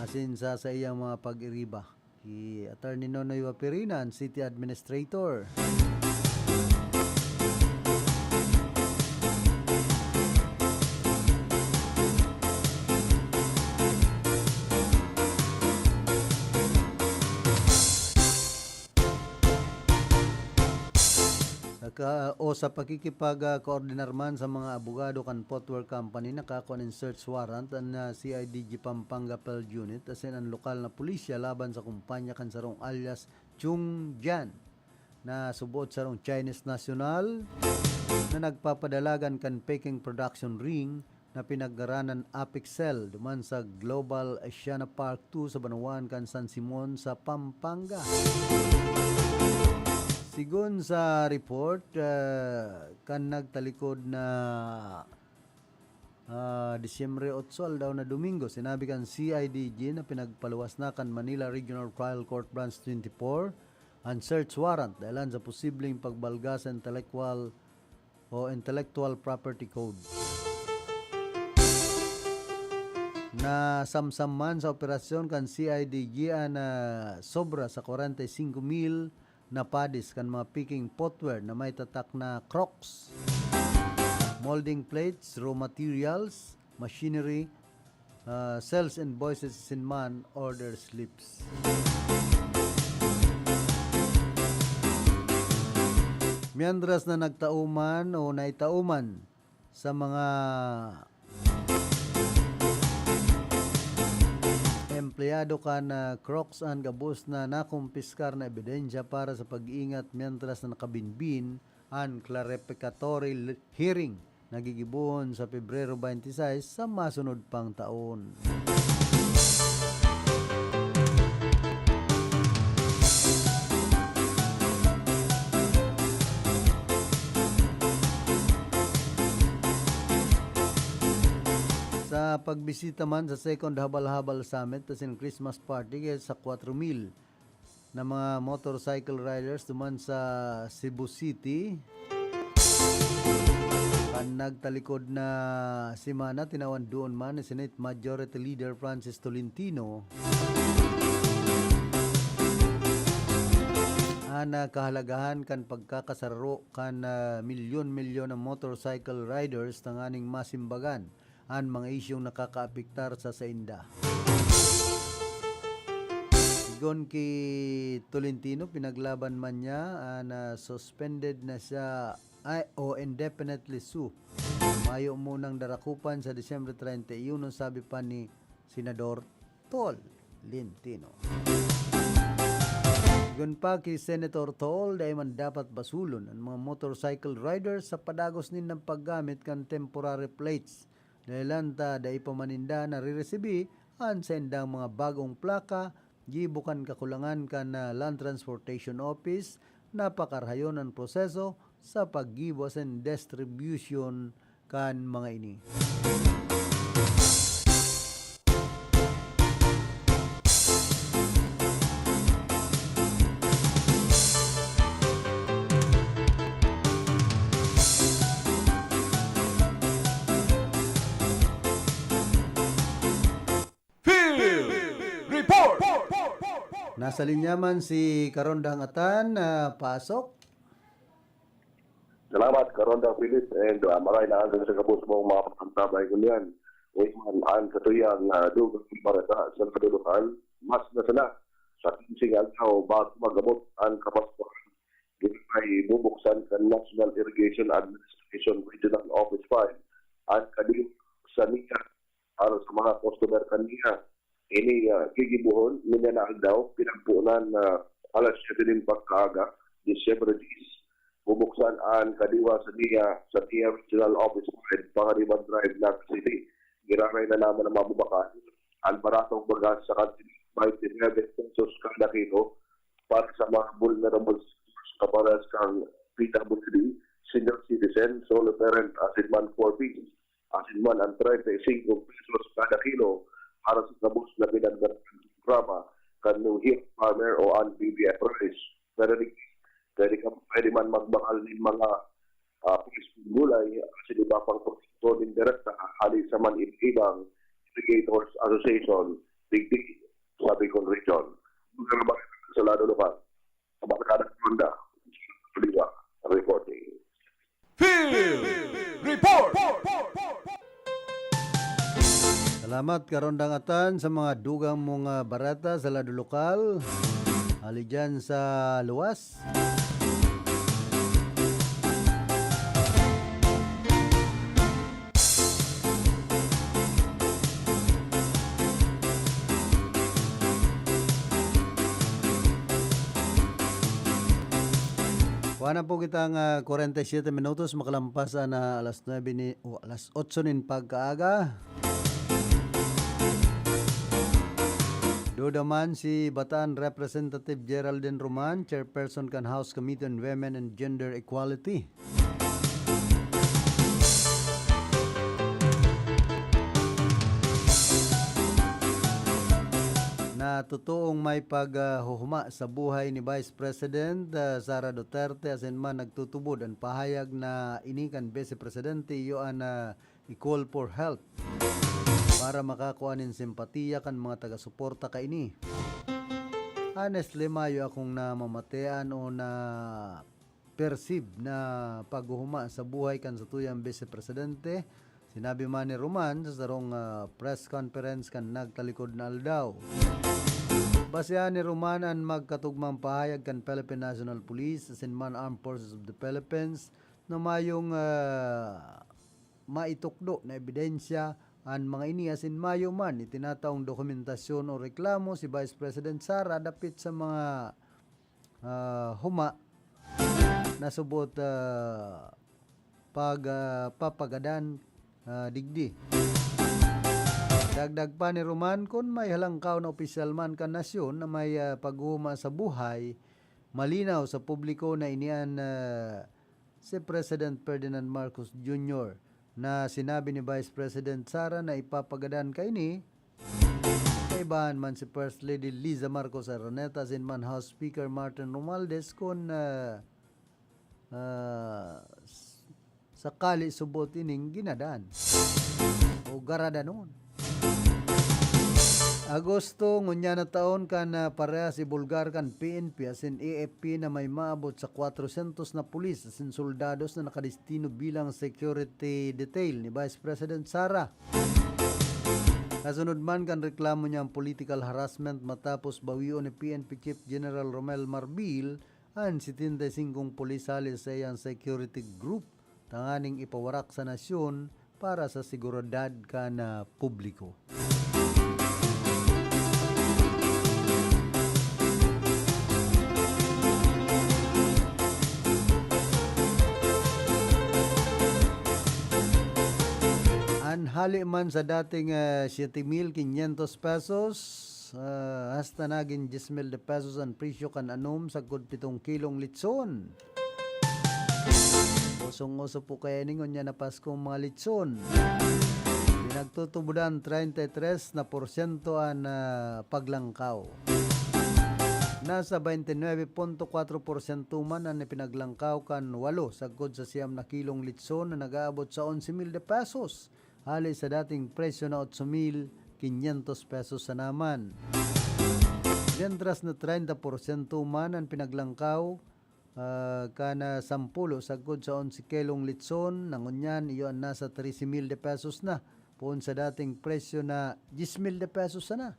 Asin sa saiyang mga pag-iriba. Ki Attorney Nonoy Waperina, an City Administrator. Saka, o sa pakikipag, ah, koordinar man sa mga abogado kan footwear company, nakakua nin search warrant an, ah, C I D G Pampanga Field Unit asin an lokal na pulisya laban sa kumpanya kan sarong alias Chung Jan, na suboot sarong Chinese national na nagpapadalagan kan peking production ring na pinagngaranan Apixel duman sa Global Asiana Park two sa banwaan kan San Simon sa Pampanga. Sigon sa report, ah, kan nagtalikod na, ah, Disyembre otso, aldaw na Domingo, sinabi kan C I D G na pinagpaluwas na kan Manila Regional Trial Court Branch twenty-four an search warrant dahelan sa posibleng pagbalga sa intellectual o Intellectual Property Code. Nasamsam man sa operasyon kan C I D G an, ah, sobra sa kwarenta y singko mil na padis kan mga peking footwear na may tatak na Crocs, molding plates, raw materials, machinery, ah, sales invoices asin man order slips. Mientras na nagtao man o naitao man sa mga empleyado kan, ah, Crocs an gabos na nakumpiskar na ebidensya para sa pag-iingat mientras na nakabinbin an clarificatory l-, hearing na gigibohon sa Pebrero twenty-six sa masunod pang taon. Pagbisita man sa Second Habal-Habal Summit asin Christmas Party kaya sa kwatro mil na mga motorcycle riders duman sa Cebu City. Kan nagtalikod na semana, tinawan duon man ni Senate Majority Leader Francis Tolentino an, ah, kahalagahan kan pagkakasararo kan, ah, milyon-milyon na motorcycle riders tanganing masimbagan an mga isyung nakakaapektar sa sainda. Sigon ki Tolentino, pinaglaban man niya an, ah, suspended na siya ay, o indefinitely sue. Mayo munang darakupan sa Disyembre treinta y uno, sabi pa ni Senador Tolentino. Sigon pa ki Senator Tol, dai man dapat basulon an mga motorcycle riders sa padagos nindang paggamit kan temporary plates. Dahelan ta dai pa man ninda nariresibi an saindang mga bagong plaka, gibo kan kakulangan kan, ah, Land Transportation Office, napakarahayon an proseso sa paggibo asin distribution kan mga ini. Field Report! Nasa linya man si Karondang Atan, ah, pasok. Salamat, Karondang Philip, and, ah, maray na aga sa gabos mong mga pagpantabay ngunyan. Uy man, an satuyang, ah, dugang bareta sa kadulungan, mas na sana sa kinseng aldaw bago mag-abot an Kapaskuhan. Dito ay bubuksan kan National Irrigation Administration Regional Office five an kadiwa sa NIA para sa mga customer kan NIA. Ini, ah, gigibohon ngunyan na aldaw, pinagpunan na alas siyete nin pagkaaga, Disyembre diyes. Bubuksan an kadiwa sa NIA, sa NIA Regional Office five, Pangariban Drive, Naga City. Giraray na naman ang mga bubakan. An baratong bagas sa kantidad twenty-nine pesos kada kilo para sa mga vulnerable sectors, kaparehas kan P W D, senior citizen, solo parent, asin man four Ps. Asin man an treinta y cinco pesos kada kilo para sa gabos na pinagdagdag programa kan New Health Farmer o an B B F rice. Pero di, pwede ka, pwede man magbakal nin mga, ah, presong gulay asin iba pang produkto nin direkta hali sa man iba-ibang Irrigators Association digdi sa Bicol Region. Mga sa lado lokal. Sa Barkada Ronda, Oliva, reporting. Field Report! Salamat, Karondang Atan, sa mga dugang mong, ah, bareta sa lado lokal. Hali dyan sa luwas. Kuha na po kitang, ah, kwarenta y siyete minutos, makalampas na alas nuebe ni, o alas otso nin pagkaaga. Duda man si Bataan Representative Geraldine Roman, chairperson kan House Committee on Women and Gender Equality. Na totoong may paghuhuma sa buhay ni Vice President, ah, Sara Duterte, asin man nagtutubod an pahayag na ini kan Vice Presidente iyo an, ah, i-call for help para makakua nin simpatiya kan mga taga-suporta kaini. Honestly, mayo akong namamatean o na-perceive na paghuhuma sa buhay kan satuyang Vice Presidente, sinabi man ni Roman sa sarong, ah, press conference kan nagtalikod na aldaw. Basehan ni Roman an magkatugmang pahayag kan Philippine National Police asin man Armed Forces of the Philippines na mayong, ah, maitukdo na ebidensya an mga ini asin mayo man itinataong dokumentasyon o reklamo si Vice President Sara dapit sa mga, ah, huma na subot, ah, pag, ah, papagadan, ah, digdi. Dagdag pa ni Roman, kun may halangkaw na opisyal man kan nasyon na may, ah, paghuma sa buhay, malinaw sa publiko na ini an, ah, si President Ferdinand Marcos Junior na sinabi ni Vice President Sara na ipapagadan kaini, kaibahan man si First Lady Liza Marcos Araneta asin man House Speaker Martin Romualdez kun, ah, ah, s-, sakali subot ining ginadan o garadanon. Agosto, ngunyan na taon kan, ah, parehas ibulgar kan P N P asin A F P na may maabot sa kwatrosyentos na pulis asin soldados na nakadestino bilang security detail ni Vice President Sara. Kasunod man kan reklamo niyang political harassment matapos bawion ni P N P Chief General Romel Marbil an setenta y singkong pulis hali sa iyang security group tanganing ipawarak sa nasyon para sa seguridad kan, ah, publiko. An hali man sa dating, ah, siyete mil kinyentos pesos, ah, hasta nagin dyes mil de pesos an presyo kan anom sagkod pitong kilong litson. Usong-uso po kaya ini ngunyan na Paskong mga litson. Pinagtutubodan treinta y tres na porsyento an, ah, paglangkaw. Nasa baynte nuebe punto kwatro porsyento man an ipinaglangkaw kan walo sagkod sa siyam na kilong litson na nag-aabot sa onse mil de pesos, hali sa dating presyo na otso mil kinyentos pesos sana man. Mientras na treinta porsyento man an pinaglangkaw, ah, kan, ah, sampulo sagkod sa onse kilong litson, na ngunyan iyo an nasa trese mil de pesos na, poon sa dating presyo na dyes mil de pesos sana.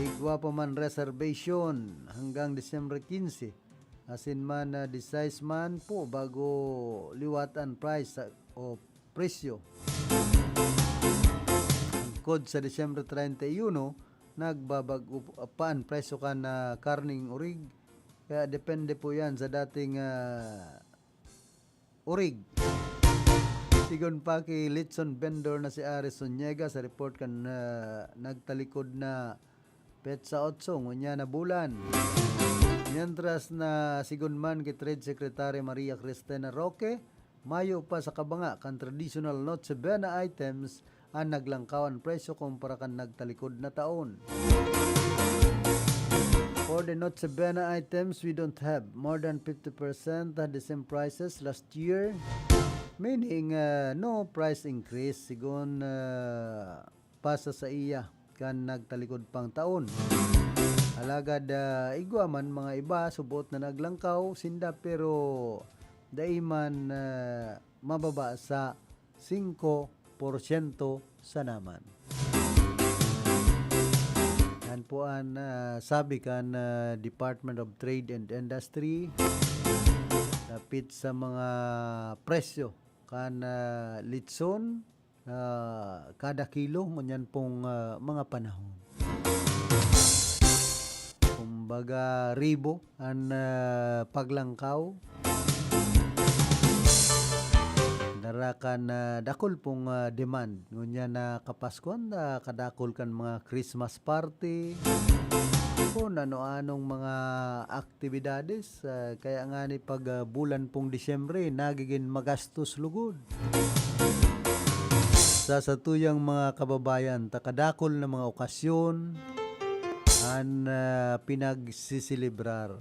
Igwa pa man reservation hanggang Disyembre quince. Asin man, ah, disais man po bago liwat an price sa, o presyo. Tungkod sa Disyembre treinta y uno, nagbabag-o pa an presyo kan, ah, karneng orig. Kaya depende po yan sa dating, ah, orig. Sigon pa ki litson vendor na si Aris Zuniega sa report kan, ah, nagtalikod na petsa otso ngunyan na bulan. Mientras na sigon man ki Trade Secretary Maria Cristina Roque, mayo pa sa kabanga kan traditional Noche Buena items an naglangkaw an presyo kumpara kan nagtalikod na taon. For the Noche Buena items, we don't have more than fifty percent had the same prices last year, meaning, uh, no price increase, sigon, uh, pa sa saiya kan nagtalikod pang taon. Alagad, ah, igwa man mga iba, subot na naglangkaw sinda, pero dai man, ah, mababa sa singko porsyento sana man. Yan po an, ah, sabi kan, ah, Department of Trade and Industry dapit sa mga presyo kan, ah, litson, ah, kada kilo ngunyan pong, ah, mga panahon. Kumbaga, ribo an, ah, paglangkaw. Dara kan, ah, dakul pong, ah, demand. Ngunyan na Kapaskuhan, ah, kadakul kan mga Christmas party, kun ano-anong mga aktibidades, ah, kaya ngani pag, ah, bulan pong Disyembre, nagigin magastos lugod. Sa satuyang mga kababayan, ta kadakul na mga okasyon an, ah, pinagsiselebrar.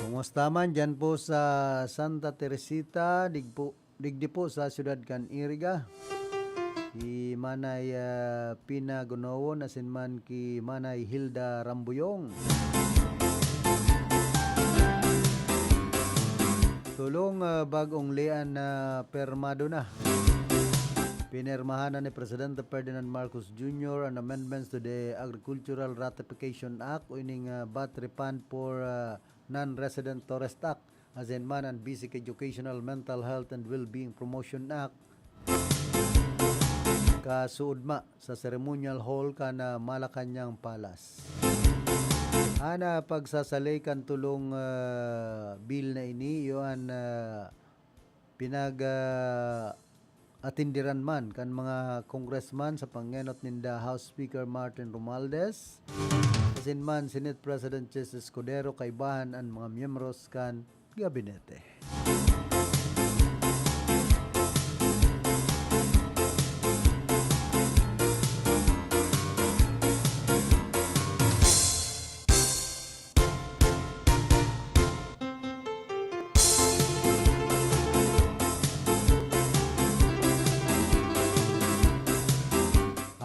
Kumusta man diyan po sa Santa Teresita, digpo-, digdi po sa siyudad kan Iriga? Si Manay, ah, Pina Gunowon asin man ki Manay Hilda Rambuyong. Tulong, ah, bag-ong lian na permado na. Pinirmahan na ni Presidente Ferdinand Marcos Junior an amendments to the Agricultural Ratification Act o ining, ah, VAT refund for, ah, Non-Resident Tourist Act, asin man an Basic Educational, Mental Health and Wellbeing Promotion Act. Kasuodma sa Ceremonial Hall kan, ah, Malacañang Palace. An, ah, pagsasalay kan tulong, ah, bill na ini, iyo an, ah, pinag, ah, atindiran man kan mga congressman sa pangenot ninda House Speaker Martin Romualdez, asin man Senate President Chiz Escudero, kaibahan an mga miyembros kan gabinete.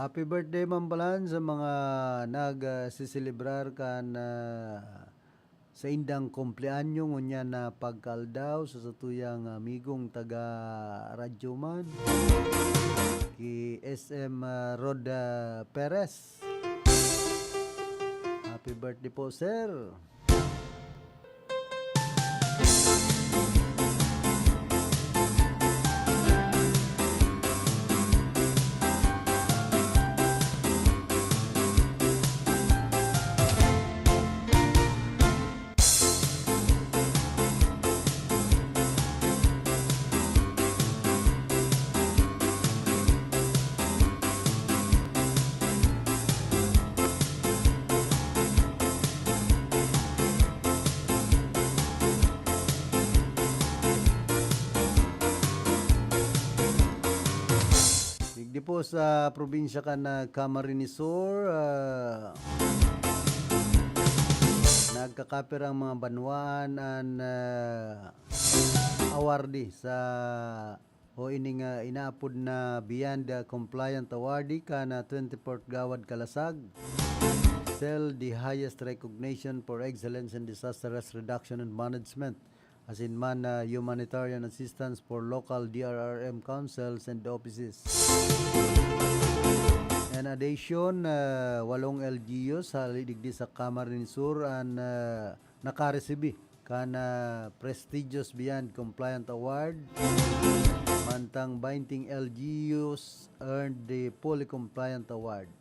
Happy birthday man palan sa mga nag, ah, siselebrar kan, ah, saindang kumpleanyo ngunyan na pagkaaldaw sa satuyang amigong taga Radyo Man, ki S M, ah, Rod, ah, Perez. Happy birthday po, sir. Digdi po sa probinsya kan, ah, Camarines Sur, ah, nagkakapirang mga banwaan an, ah, awardee sa o ining, ah, inaapod na Beyond, ah, Compliant Awardee kan, ah, twenty-fourth Gawad Kalasag, cell the highest recognition for excellence in disaster risk reduction and management, asin man, ah, humanitarian assistance for local D R R M councils and offices. In addition, ah, walong L G Us hali digdi sa Camarines Sur an, ah, nakaresibi kan, ah, prestigious Beyond Compliant Award, mantang baynte L G Us earned the Fully Compliant Award.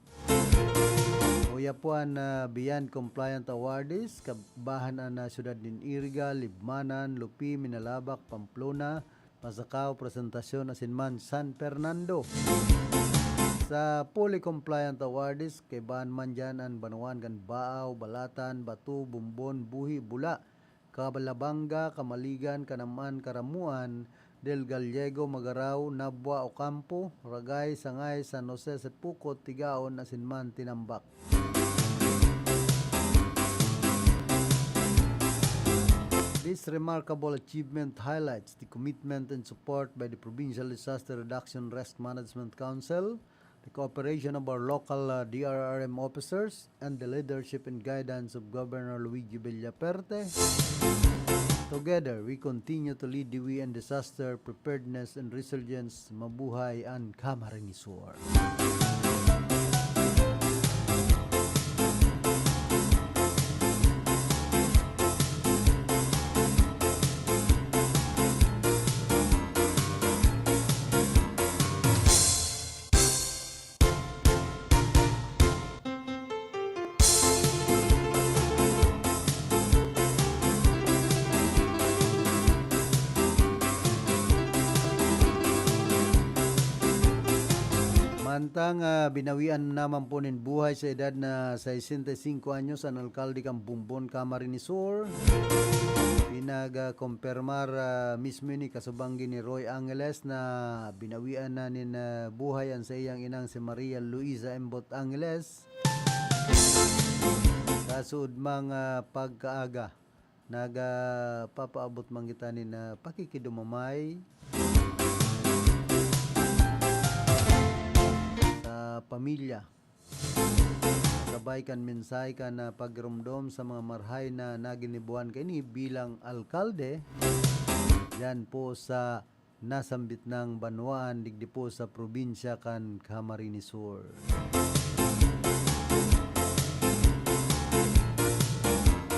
Uya po an, ah, Beyond Compliant Awardees, kabahan an, ah, siyudad nin Iriga, Libmanan, Lupi, Minalabac, Pamplona, Pasacao, Presentacion, asin man San Fernando. Sa Fully Compliant Awardees, kaibahan man diyan an banwaan kan Baao, Balatan, Bato, Bombon, Buhi, Bula, Calabanga, Camaligan, Canaman, Caramuan, Del Gallego, Magarao, Nabua, Ocampo, Ragay, Sangay, San Jose, Sepuco, Tigaon, asin man Tinambac. This remarkable achievement highlights the commitment and support by the Provincial Disaster Reduction Risk Management Council, the cooperation of our local, uh, D R R M officers, and the leadership and guidance of Governor Luigi Villaperte. Together, we continue to lead the way in disaster preparedness and resilience. Mabuhay an Camarines Sur. Mantang, ah, binawian naman po nin buhay sa edad na sesenta y cinco anyos an alkalde kan Bombon, Camarines Sur. Pinag-, ah, kumpirmar, ah, mismo ini kasubang ni Roy Angeles na binawian na nin, ah, buhay an saiyang inang si Maria Luisa Embot Angeles. Sa suod mga pagkaaga, nagpapaabot man kita nin, ah, pakikidumamay sa pamilya. Sabay kan mensahe kan, ah, pagromdom sa mga marahay na naginibuhan kaini bilang alkalde diyan po sa nasambit nang banwaan digdi po sa probinsya kan Camarines Sur.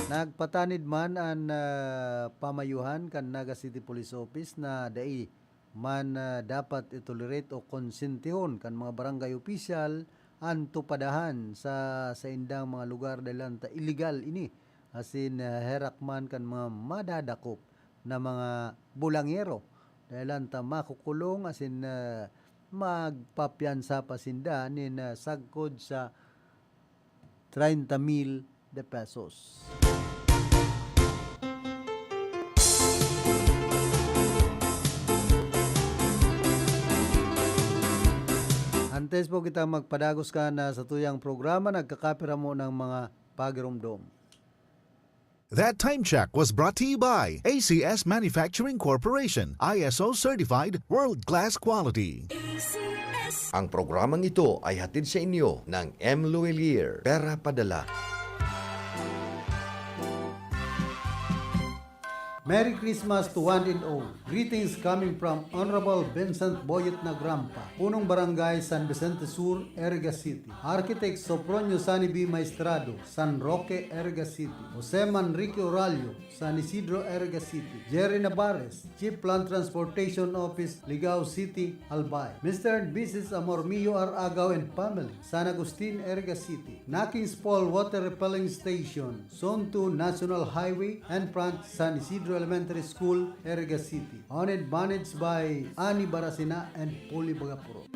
Nagpatanid man an, ah, pamayuhan kan Naga City Police Office na dai man, ah, dapat itolerate o konsentihon kan mga barangay opisyal an tupadahan sa saindang mga lugar dahil ta illegal ini, asin, ah, herak man kan mga madadakop na mga bulangero Dahelan ta makukulong asin, ah, magpapiyansa pa sinda nin, ah, sagkod sa treinta mil de pesos. Antes po kita magpadagos kan satuyang programa, nagkakapira mo ng mga pagiromdom. That time check was brought to you by A C S Manufacturing Corporation, I S O certified, world-class quality. Ang programang ito ay hatid sa inyo ng M Luwilier, Pera Padala. Merry Christmas to one and all. Greetings coming from Honorable Vincent Boyet Nagrampa, Punong Barangay San Vicente Sur, Iriga City. Architect Sopronio Sani B. Maestrado, San Roque, Iriga City. Jose Manrique Oralio, San Isidro, Iriga City. Jerry Navarez, Chief Land Transportation Office, Ligao City, Albay. Mister and Missus Amormio R. Agaw and family, San Agustin, Iriga City. Nakings Paul Water Repelling Station, Zone two National Highway, and front San Isidro Elementary School, Iriga City. Owned and managed by Ani Barasina and Poli Bagapuro.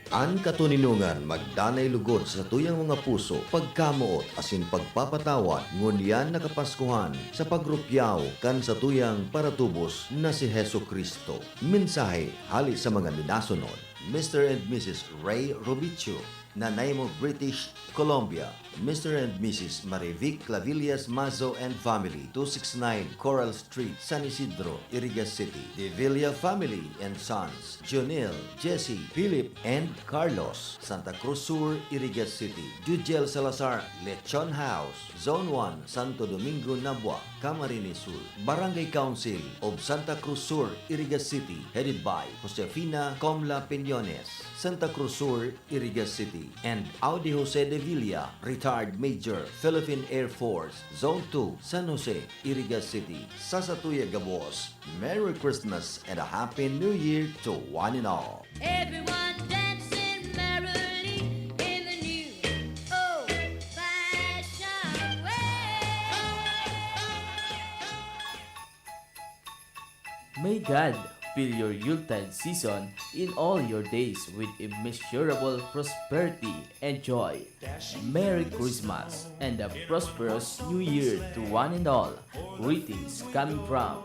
An katoninongan magdanay lugod sa satuyang mga puso, pagkamoot asin pagpapatawad, ngunyan na Kapaskuhan, sa pagrukyaw kan satuyang paratubos na si Jesu-Cristo. Mensahe hale sa mga minasunod, Mister and Missus Ray Robicho, Nanaimo, British Columbia, Mister and Missus Marivic Clavillas Mazo and family, two six nine Coral Street, San Isidro, Iriga City. De Villa family and sons, Jonel, Jesse, Philip, and Carlos, Santa Cruz Sur, Iriga City. Jujel Salazar, Lechon House, Zone one, Santo Domingo, Nabua, Camarines Sur. Barangay Council of Santa Cruz Sur, Iriga City, headed by Josefina Comla Piñones, Santa Cruz Sur, Iriga City, and Audi Jose de Villa, retired Major, Philippine Air Force, Zone two, San Jose, Iriga City. Sa satuya gabos, Merry Christmas and a Happy New Year to one and all. Everyone dancing merrily in the new old-fashioned way. May God fill your Yuletide season in all your days with immeasurable prosperity and joy. Merry Christmas and a prosperous New Year to one and all. Greetings coming from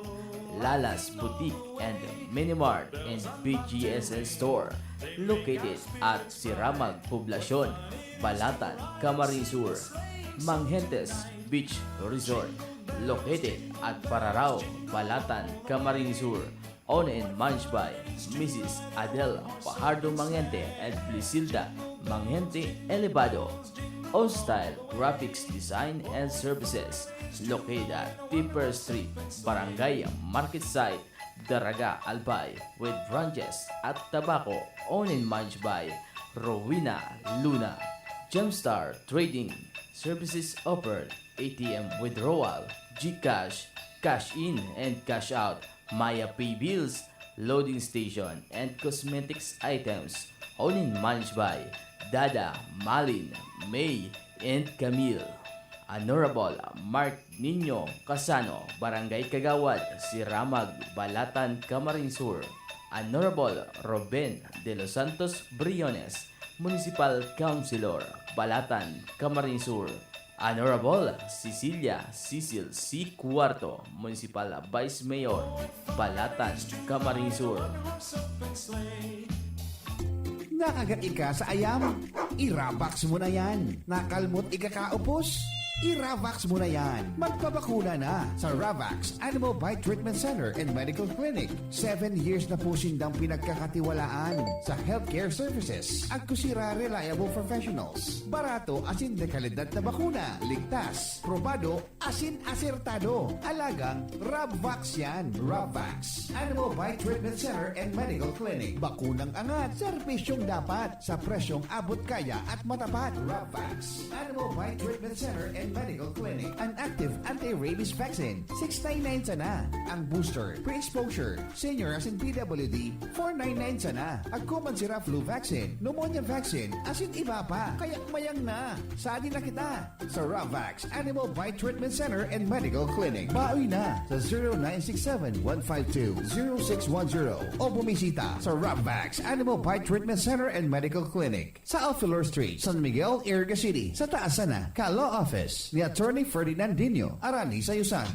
Lala's Boutique and Minimart and B G S N Store, located at Siramag Poblacion, Balatan, Camarines Sur. Manghentes Beach Resort, located at Pararao, Balatan, Camarines Sur. Owned and managed by Missus Adel Fajardo Mangente and Blisilda Mangente Elevado. On Style Graphics Design and Services, located at Tipper Street, Barangay Market Site, Daraga, Albay, with branches at Tabaco. Owned and managed by Rowena Luna. Gemstar Trading Services offered A T M withdrawal, GCash, cash in and cash out, Maya Pay Bills, loading station, and cosmetics items. Owned and managed by Dada, Malin, May, and Camille. Honorable Mark Nino Casano, Barangay Kagawad, Siramag, Balatan, Camarines Sur. Honorable Ruben De Los Santos Briones, Municipal Councilor, Balatan, Camarines Sur. Honorable Cecilia Cecil C. Cuarto, Municipal Vice Mayor, Balatan, Camarines Sur. Nakagat ika sa ayam? I-Ravax mo na yan. Nakalmot ikakaupos? I-Ravax mo na yan. Magpabakuna na sa Ravax Animal Bite Treatment Center and Medical Clinic. Seven years na po sindang pinagkakatiwalaan sa healthcare services. Agkusira reliable professionals. Barato asin dekalidad na bakuna. Ligtas, probado, asin asertado. Alagang Rabvax yan. Rabvax. Animal Bite Treatment Center and Medical Clinic. Bakunang angat, serbisyong dapat, sa presyong abot kaya at matapat. Rabvax. Animal Bite Treatment Center and Medical Clinic, an active anti-rabies vaccine, six nine nine sana. Ang booster, pre-exposure, senior asin P W D, four nine nine sana. Agko man sira flu vaccine, pneumonia vaccine, asin iba pa. Kaya mayang na. Sadi na kita sa Ravax Animal Bite Treatment Center and Medical Clinic. Baoy na sa zero nine six seven one five two zero six one zero o bumisita sa Ravax Animal Bite Treatment Center and Medical Clinic sa Alfilor Street, San Miguel, Iriga City, sa taas sana ka Law Office ni Attorney Ferdinand Dino, Arani sa Yusan.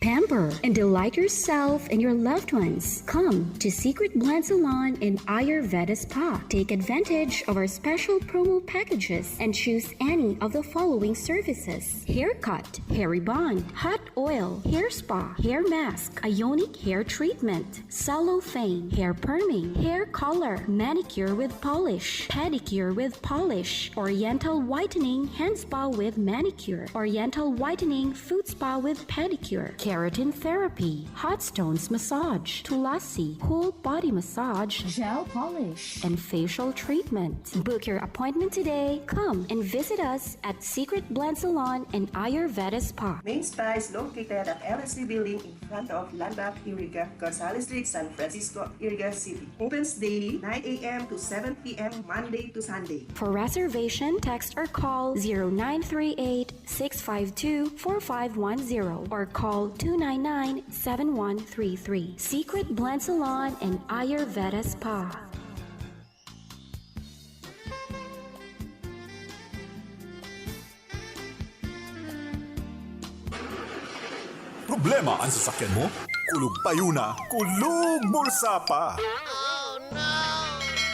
Pamper and delight yourself and your loved ones. Come to Secret Blend Salon and Ayurveda Spa. Take advantage of our special promo packages and choose any of the following services: haircut, hair rebond, hot oil, hair spa, hair mask, ionic hair treatment, cellophane, hair perming, hair color, manicure with polish, pedicure with polish, oriental whitening, hand spa with manicure, oriental whitening, foot spa with pedicure, keratin therapy, hot stones massage, tulasi, whole body massage, gel polish, and facial treatment. Book your appointment today. Come and visit us at Secret Blend Salon and Ayurveda Spa. Main Spa is located at L S C Building in front of Landmark Iriga, Gonzales Street, San Francisco, Iriga City. Opens daily, nine a m to seven p m, Monday to Sunday. For reservation, text or call zero nine three eight, six five two, four five one zero or call two nine nine, seven one three three. Secret Blend Salon and Ayurveda Spa. Problema an sasakyan mo? Kulog payo na, kulog bulsa pa!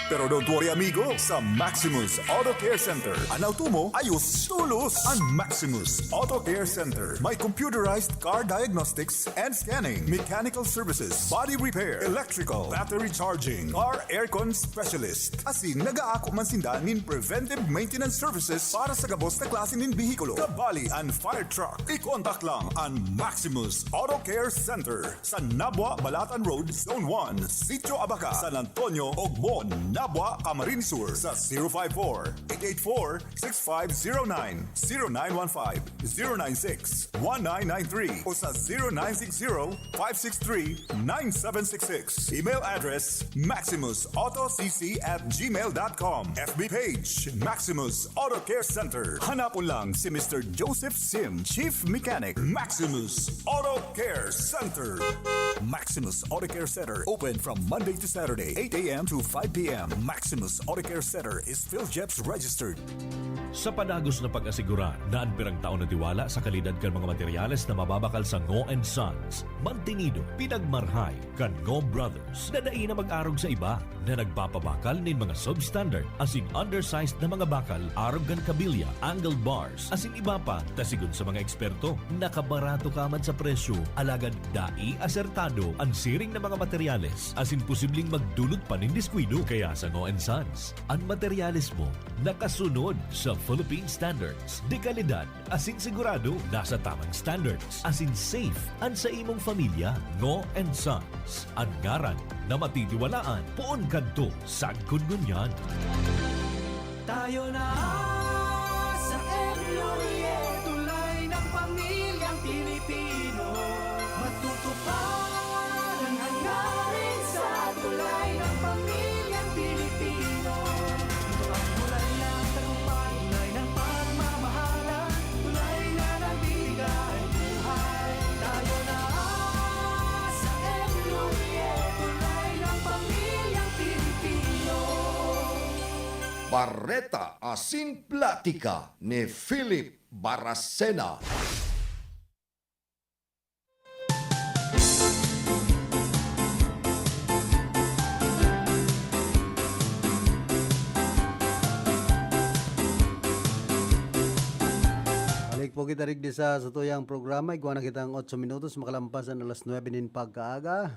Pero don't worry, amigo, sa Maximus Auto Care Center, an auto mo ayos tolos. An Maximus Auto Care Center may computerized car diagnostics and scanning, mechanical services, body repair, electrical, battery charging, car aircon specialist, asin nag-aako man sinda nin preventive maintenance services para sa gabos na klase nin behikulo, kabali an fire truck. I-contact lang an Maximus Auto Care Center sa Nabua, Balatan Road, Zone one, Sitio Abaca, San Antonio, Ogbon, Nabua, Camarines Sur, sa zero five four, eight eight four, six five zero nine, zero nine one five, zero nine six, one nine nine three o sa zero nine six zero, five six three, nine seven six six. Email address, maximus auto c c at gmail dot com. F B page, Maximus Auto Care Center. Hanapon lang si Mister Joseph Sim, Chief Mechanic, Maximus Auto Care Center. Maximus Auto Care Center, open from Monday to Saturday, eight a m to five p m. Maximus Auto Care Center is PhilGEPS registered. Sa padagos na pag-asigurar na an pirang taon na tiwala sa kalidad kan mga materyales na mababakal sa Ngo and Sons, mantinido, pinagmarhay kan Ngo Brothers na dai na mag-arog sa iba na nagpapabakal nin mga substandard asin undersized na mga bakal arog kan kabilya, angle bars, asin iba pa, ta sigon sa mga eksperto, nakabarato ka man sa presyo, alagad dai asertado an siring na mga materyales asin posibleng magdulot pa nin diskuido. Kaya sa Ngo and Sons, an materyales mo nakasunod sa Philippine standards de kalidad asin sigurado nasa tamang standards asin safe an sa imong pamilya. Ngo and Sons, an ngaran na matitiwalaan poon kadto sagkod ngunyan. Tayo na sa M Lumiere, tulay ng pamilyang Pilipino. Matutupad ang hangarin sa tulay ng pamilyang Pilipino. Ito ang tulay ng tagumpay, tulay ng pagmamahalan, tulay na nagbibigay buhay. Tayo na sa M Lumiere, tulay ng pamilyang Pilipino. Bareta asin platika ni Philip Baracena. Balik po kita digdi sa satuyang programa. Igwa na kitang otso minutos makalampas an alas nuebe nin pagkaaga.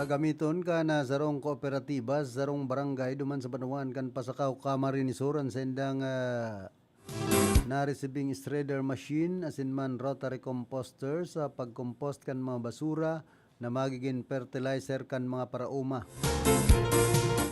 Gagamiton kan sarong kooperatiba sa sarong barangay duman sa banwaan kan Pasacao, Camarines Sur, an saindang, ah, naresibing shredder machine asin man rotary composter sa pag-compost kan mga basura na magigin fertilizer kan mga paraoma.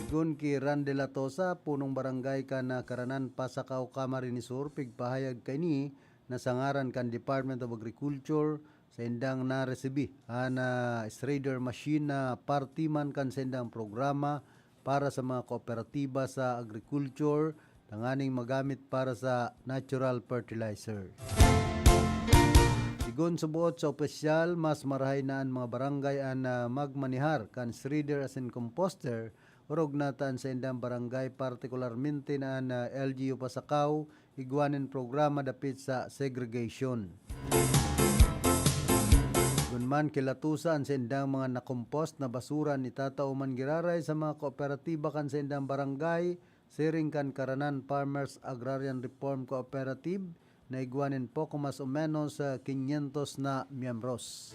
Sigon ki Randy Latosa, punong barangay kan, ah, Caranan, Pasacao, Camarines Sur, pigpahayag kaini na sa ngaran kan Department of Agriculture, saindang naresibi an, ah, shredder machine na parte man kan saindang programa para sa mga kooperatiba sa agriculture tanganing magamit para sa natural fertilizer. Sigon suboot sa opisyal, mas marahay na an mga barangay an, ah, magmanihar kan shredder asin composter, orog na ta an saindang barangay, partikularmente na an, ah, L G U Pasacao, igwa nin programa dapit sa segregation. Gunman kilatusa an saindang mga nakompost na basura an itatao man giraray sa mga kooperatiba kan saindang barangay, siring kan Caranan Farmers Agrarian Reform Cooperative, na igwa nin poko mas o menos, ah, quinientos na miyembros.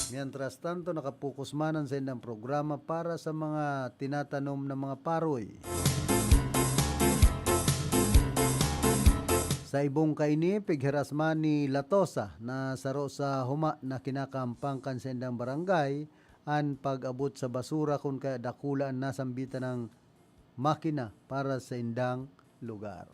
Mientras tanto, nakapokus man an saindang programa para sa mga tinatanom na mga paroy. Sa ibong kaini, pighiras man ni Latosa na saro sa huma na kinakahampang kan saindang barangay an pag-abot sa basura kun kaya dakula an nasambitan ng makina para sa indang lugar.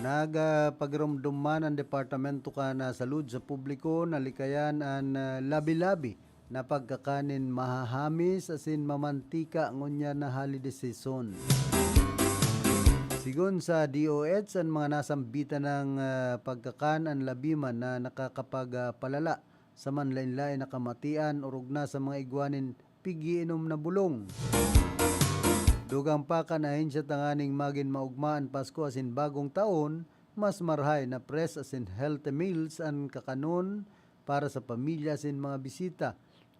Nagpagiromdom man an Departamento kan, ah, Salud sa publiko na likayan an, ah, labi-labi na pagkakan nin mahahamis asin mamantika ngunyan na holiday season. Sigon sa D O H, an mga nasambitan ng, ah, pagkakan an labi man na nakakapagpalala sa manlaen-laen na kamatian, orog na sa mga igwa nin pigiinom na bulong. Dugang pa kan ahensya tanganing magin maogma an Pasko asin Bagong Taon, mas marahay na fresh asin healthy meals an kakanon para sa pamilya asin mga bisita,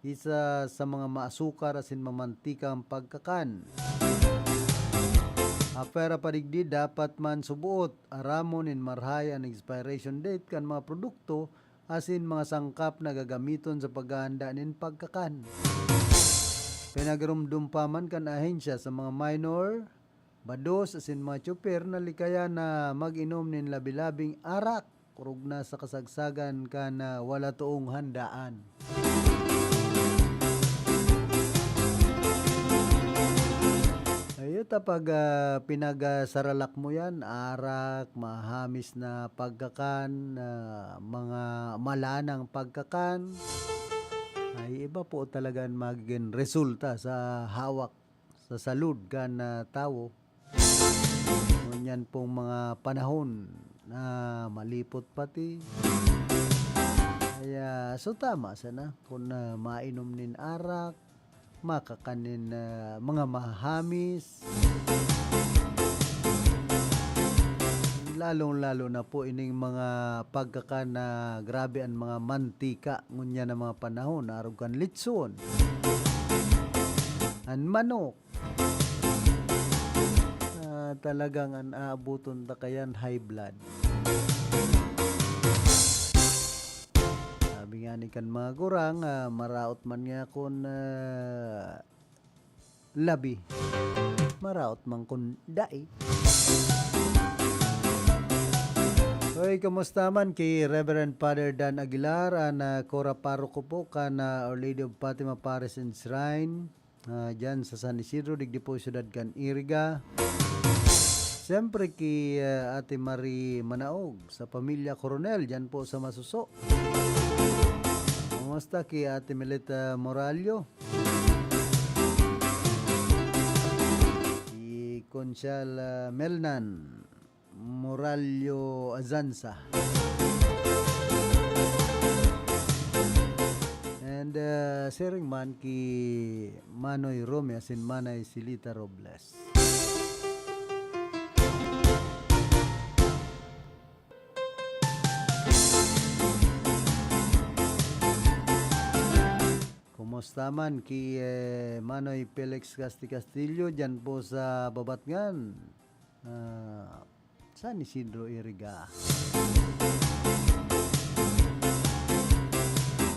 isa sa mga maasukar asin mamantika ang pagkakan. Apwera pa digdi, dapat man suboot aramon nin marahay an expiration date kan mga produkto asin mga sangkap na gagamiton sa paghahanda nin pagkakan. Pinagiromdom pa man kan ahensya sa mga minor, bados asin mga tsoper na likayan na mag-inom nin labi-labing arak, orog na sa kasagsagan kan, ah, wala toong handaan. Ayo ta pag, ah, pinagsaralak mo yan, arak, mahamis na pagkakan, ah, mga malanang pagkakan, ay iba po talaga an magigin resulta sa hawak, sa salud kan, ah, tawo. Ngunyan pong mga panahon na malipot pati. Kaya, so tama sana kung, ah, mainom nin arak, makakan nin, ah, mga mahamis. Lalong-lalo na po ining mga pagkakan na grabe an mga mantika ngunyan na mga panahon, arog kan litson, an manok. Ah, talagang an aaboton ta kayan, high blood. Sabi nga ni kan mga gurang, ah, maraot man nga kun, ah, labi. Maraot man kun dai. Hoy, kumusta man ki Reverend Father Dan Aguilar, an, ah, Cora Paroko po kan, ah, Our Lady of Fatima Parish and Shrine, ah, dyan sa San Isidro, digdi po siyudad kan Iriga. Siyempre ki, ah, Ate Marie Manaog, sa pamilya Coronel, dyan po sa Masuso. Kumusta ki Ate Melita Morallo? Si Conchal, ah, Melnan Morallo Azanza. Siring man ki Manoy Romy asin Manay Silita Robles. Kumusta man ki, eh, Manoy Felix Casti Castillo diyan po sa Babatngan? Ah, San Isidro, Iriga.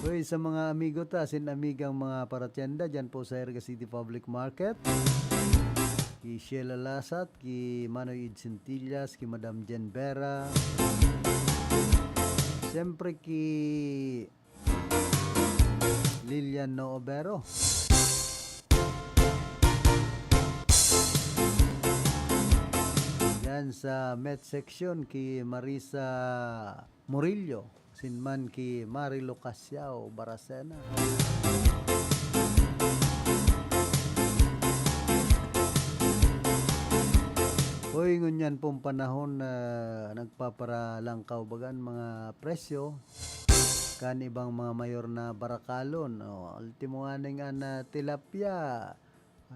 Uy, sa mga amigo ta, asin amigang mga paratyenda dyan po sa Iriga City Public Market, ki Sheila Lasat, ki Manoy Id Centillas, ki Madam Jen Vera, siyempre ki Lilian Noobero. Yan sa Met Section ki Marisa Murillo, asin man ki Marilu Casiao Baracena. Hoy, ngunyan pong panahon na nagpaparalangkaw baga an mga presyo kan ibang mga mayor na barakalon. O, ultimo ngani an, ah, tilapia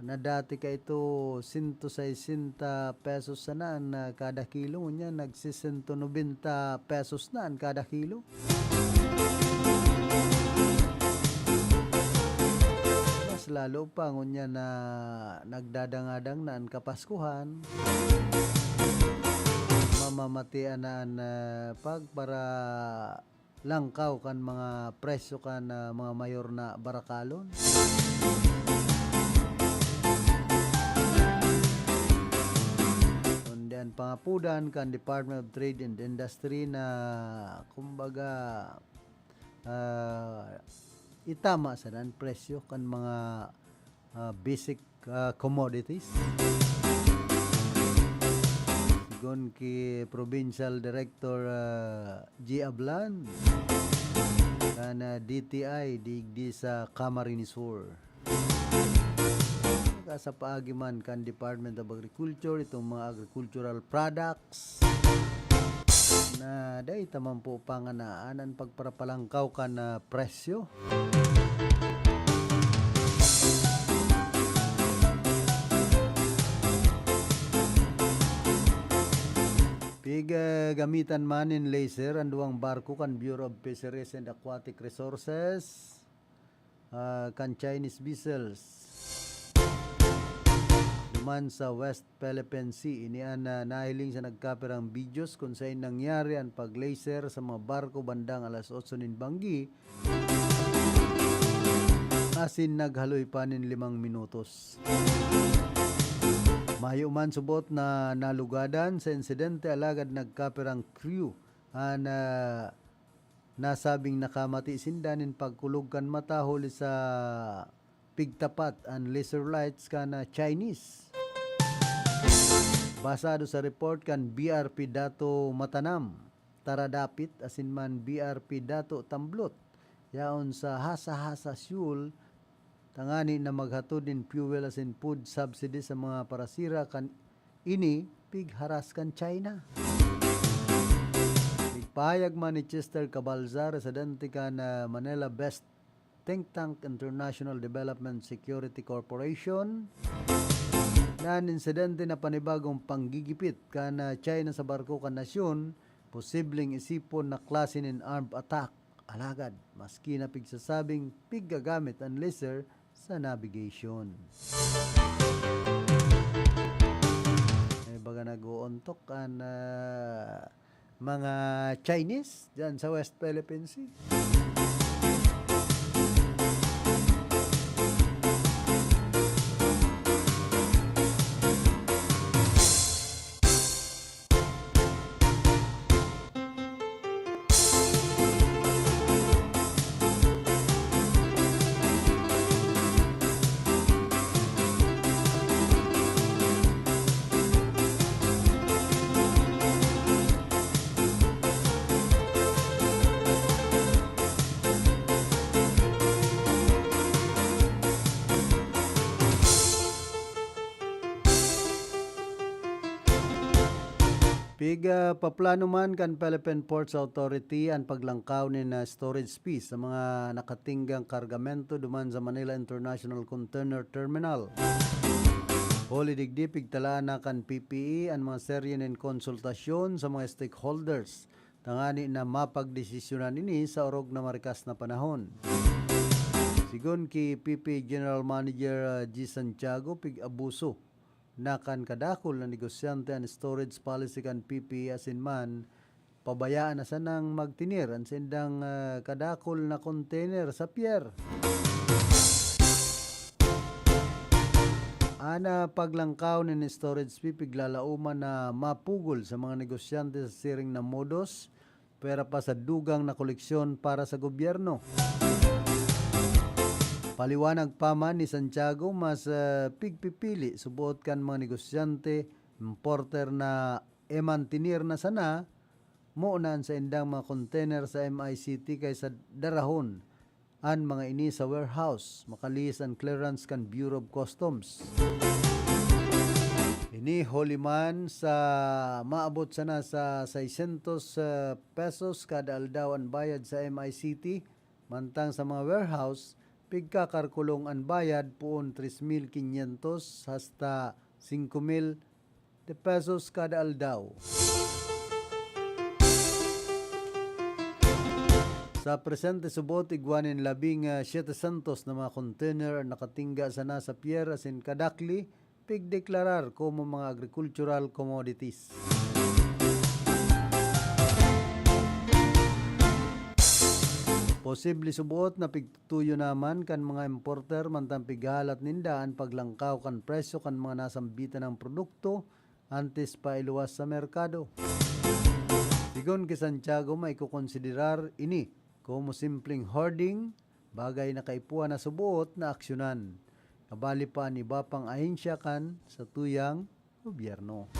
na dati kaito sento sesenta pesos sana an, ah, kada kilo, ngunyan nagse-sento nobenta pesos na an kada kilo. Mas lalo pa ngunyan na nagdadangadang na an Kapaskuhan, mamamatian na an, ah, pagpara- langkaw kan mga presyo kan, ah, mga mayor na barakalon. Kundi an pangapodan kan Department of Trade and Industry na, kumbaga, ah, itama sana an presyo kan mga ah, basic, ah, commodities. Sigon ki Provincial Director, ah, G. Ablan, kan, ah, D T I digdi sa Camarines Sur. Saka sa paagi man kan Department of Agriculture, itong mga agricultural products, na dai ta man po panganaan an pagparapalangkaw kan, ah, presyo. Pig, ah, gamitan man nin laser an duwang barko kan Bureau of Fisheries and Aquatic Resources, ah, kan Chinese vessels duman sa West Philippine Sea. Ini an, ah, nahiling sa nagkapirang videos kun saen nangyari an pag-laser sa mga barko bandang alas otso nin banggi, asin naghaloy pa nin limang minutos. Mayo man subot na nalugadan sa insidente, alagad nagkapirang crew an, ah, nasabing nakamati sinda nin pagkulog kan mata huli sa pigtapat an laser lights kan, ah, Chinese. Basado sa report kan B R P Dato Matanam, Taradapit, asin man B R P Dato Tamblot, yaon sa Hasa-Hasa Seoul, tangani na maghatod nin fuel asin food subsidy sa mga parasira kan ini pigharas kan China. Nagpahayag man ni Chester Cabalza, residente kan, ah, Manila-based think tank International Development Security Corporation, na an insidente na panibagong panggigipit kan, ah, China sa barko kan nasyon, posibleng isipon na klase nin armed attack. Alagad, maski na pigsasabing piggagamit an laser sa navigation. May baga nag-oontok an, ah, mga Chinese diyan sa West Philippine Sea. Pig, ah, paplano man kan Philippine Ports Authority an paglangkaw nin, ah, storage fee sa mga nakatinggang kargamento duman sa Manila International Container Terminal. Huli digdi, pigtalaan na kan P P E an mga serye nin konsultasyon sa mga stakeholders tangani na mapagdesisyonan ini sa orog na marikas na panahon. Sigon ki P P E General Manager, ah, G Santiago, pig-abuso na kan kadakul na negosyante an storage policy kan P P E asin man pabayaan na sanang magtener an saindang, ah, kadakul na container sa pier. An, ah, paglangkaw nin storage fee piglalaoman na mapugol sa mga negosyante sa siring na modus, pwera pa sa dugang na koleksyon para sa gobyerno. Paliwanag pa man ni Santiago, mas, ah, pigpipili suboot kan mga negosyante, importer na e-mantener na sana, mo na an saindang mga container sa M I C T kaysa darahon an mga ini sa warehouse, makalihis an clearance kan Bureau of Customs. Ini huli man sa maabot sana sa seiscientos, ah, pesos kada aldaw an bayad sa M I C T, mantang sa mga warehouse, pigkakarkulong an bayad poon tres mil quinientos hasta cinco mil de pesos kada aldaw. Sa presente subot, igwa nin labing, ah, setecientos na mga container an nakatingga sana sa pier asin kadakli pigdeklarar komo mga agricultural commodities. Posible subot na pigtutuyo naman kan mga importer mantang pighahalat ninda an paglangkaw kan presyo kan mga nasambitan nang produkto antes pa iluwas sa merkado. Sigon ki Santiago, maikokonsiderar ini komo simpleng hoarding, bagay na kaipuhan na suboot na aksyonan. Kabali pa an iba pang ahensya kan satuyang gobyerno.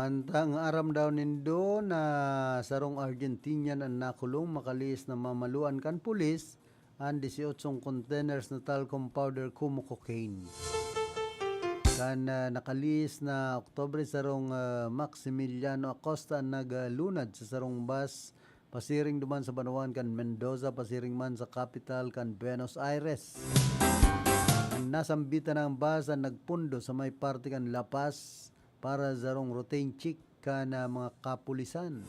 Mantang aram daw nindo na sarong Argentinian an nakulong, makalihis na mamaluan kan pulis an dieciocho containers na talcum powder kumo cocaine. Kan, ah, nakalihis na Oktubre, sarong, ah, Maximiliano Acosta an naglunad sa sarong bus pasiring duman sa banwaan kan Mendoza, pasiring man sa kapital kan Buenos Aires. An nasambitan na bus an nagpondo sa may parte kan La Paz para sarong routine check kan, ah, mga kapulisan.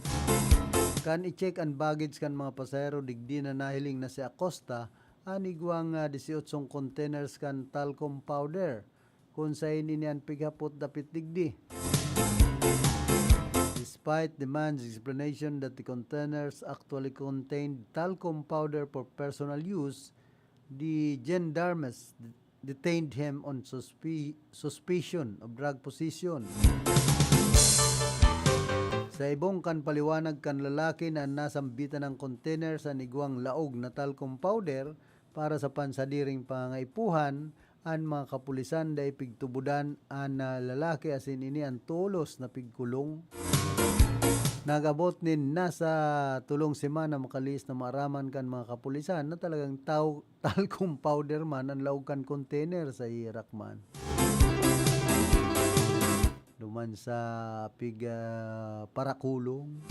Kan i-check an baggage kan mga pasahero, digdi na nahiling na si Acosta an igwang, ah, dieciocho containers kan talcum powder, kun saen ini an pighapot dapit digdi. Despite the man's explanation that the containers actually contained talcum powder for personal use, the gendarmes detained him on suspi-, suspicion of drug possession. Sa ibong kan paliwanag kan lalaki na nasambitan ng container sa igwang laog na talcum powder para sa pansadiring pangangaipuhan, an mga kapulisan dai pigtubodan an, ah, lalaki asin ini an tolos na pigkulong. Nag-abot nin nasa tolong semana makalihis na maaraman kan mga kapulisan na talagang taw-, talcum powder man an laog kan container sa Irak man. Duman sa pig-, ah, parakulong.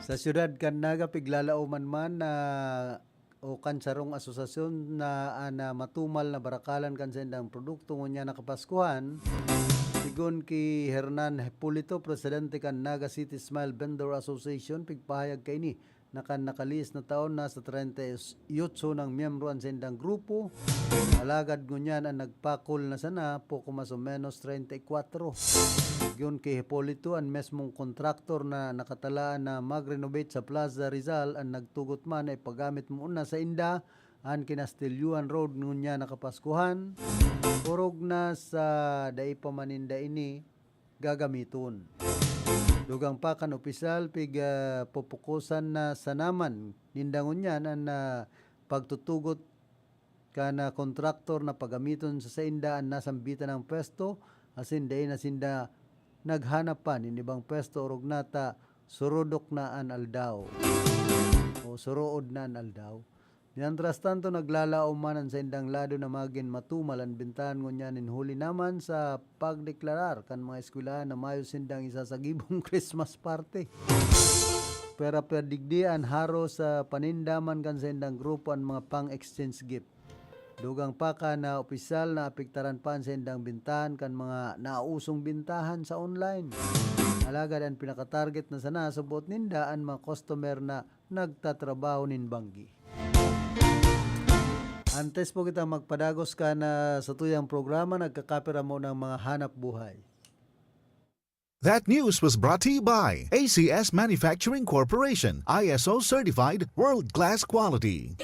Sa siyudad kan Naga, piglalaoman man na o kan sarong asosasyon na an, ah, matumal na barakalan kan saindang produkto ngunyan na Kapaskuhan. Sigon ki Hernan Hipolito, presidente kan Naga City Smile Vendor Association, pigpahayag kaini na kan nakalihis na taon nasa treinta y ocho nang miyembro an saindang grupo, alagad ngunyan an nagpakol na sana, poko mas o menos treinta y kuwatro. Sigon ki Hipolito, an mesmong kontraktor na nakatalaan na mag-renovate sa Plaza Rizal an nagtugot man na ipagamit muna sainda an Kinastilyohan Road ngunyan na Kapaskuhan, orog na sa dai pa man ninda ini gagamiton. Dugang pa kan opisyal, pig, ah, pupukosan na sana man ninda ngunyan an, ah, pagtutugot kan, ah, kontraktor na pagamiton sa sainda an nasambitan na pwesto, asin dai na sinda naghanap pa nin ibang pwesto, orog na ta surodok na an aldaw o surood na an aldaw. Mientras tanto, naglalaom man an saindang lado na magin matumal an bentahan ngunyan nin huli naman sa pagdeklarar kan mga eskwelahan na mayo sindang isasagibong Christmas party. Pwera pa digdi, an haro sa paninda man kan saindang grupo an mga pang-exchange gift. Dugang pa kan, ah, opisyal, naapektaran pa an saindang bentahan kan mga nausong bentahan sa online. Alagad an pinaka-target na sana subot ninda an mga customer na nagtatrabaho nin banggi. Antes po kita magpadagos kan, ah, satuyang programa, nagkakapira mo ng mga hanap buhay. That news was brought to you by A C S Manufacturing Corporation, I S O certified, world-class quality.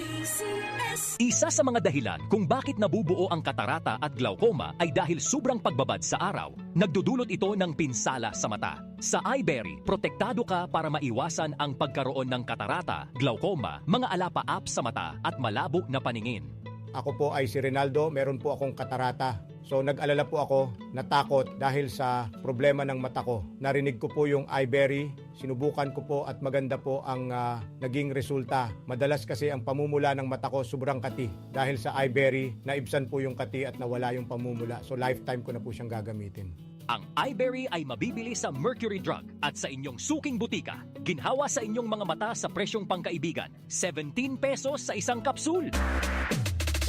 Isa sa mga dahilan kung bakit nabubuo ang katarata at glaucoma ay dahil sobrang pagbabad sa araw. Nagdudulot ito ng pinsala sa mata. Sa iBerry, protektado ka para maiwasan ang pagkaroon ng katarata, glaucoma, mga alapaap sa mata at malabo na paningin. Ako po ay si Rinaldo, meron po akong katarata. So nag-alala po ako, natakot dahil sa problema ng mata ko. Narinig ko po yung iBerry, sinubukan ko po at maganda po ang ah, naging resulta. Madalas kasi ang pamumula ng mata ko sobrang kati. Dahil sa iBerry, naibsan po yung kati at nawala yung pamumula. So lifetime ko na po siyang gagamitin. Ang iBerry ay mabibili sa Mercury Drug at sa inyong suking butika. Ginhawa sa inyong mga mata sa presyong pangkaibigan, seventeen pesos sa isang kapsul.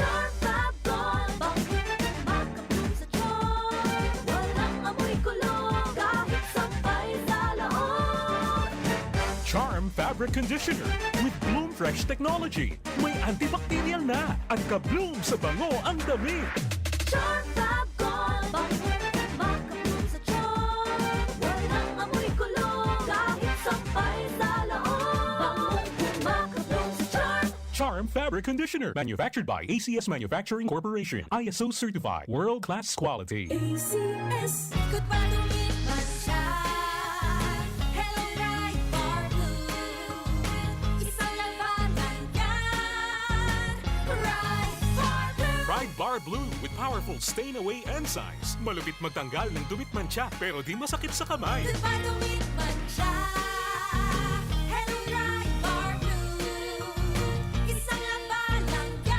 Charm Fab Gold, bangkong makabloom sa charm. Walang amoy kulog, kahit sampay sa loob. Charm Fabric Conditioner with Bloom Fresh Technology. May antibacterial na at ka-bloom sa bango ang damit. Charm Fab Gold, bangkong makabloom sa charm. Walang amoy kulog, kahit sampay sa loob. Bangkong makabloom sa charm. Charm Fabric Conditioner. Manufactured by A C S Manufacturing Corporation. I S O certified. World class quality. A C S. Ikot pa, dumit man siya. Hello, Pride Bar Blue. Isang labanan yan. Pride Bar Blue. Pride Bar Blue with powerful stain away enzymes. Malupit magtanggal ng dumit mantsa pero di masakit sa kamay. Ikot pa, dumit man siya. Hello, Pride Bar Blue. Isang labanan yan.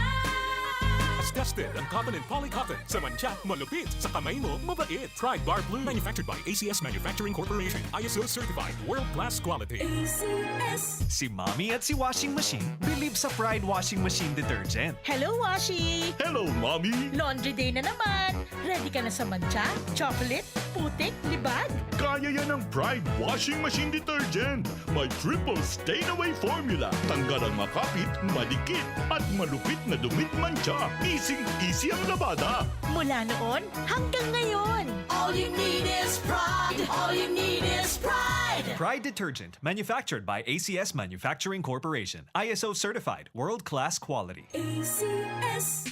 Tested ang cotton and poly cotton. Sa mantsa, malupit. Sa kamay mo, mabait. Pride Bar Blue. Manufactured by A C S Manufacturing Corporation. I S O certified. World class quality. A C S. Si Mommy at si Washing Machine believe sa Pride Washing Machine Detergent. Hello, Washi! Hello, Mommy! Laundry day na naman! Ready ka na sa mantsa, chocolate, putik, libag? Kaya yan ng Pride Washing Machine Detergent. May triple stain away formula. Tanggal ang makapit, madikit, at malupit na dumit mantsa. Easy-easy ang labada. Mula noon hanggang ngayon. All you need is pride. All you need is pride. Pride Detergent, manufactured by A C S Manufacturing Corporation. I S O certified, world-class quality. A C S.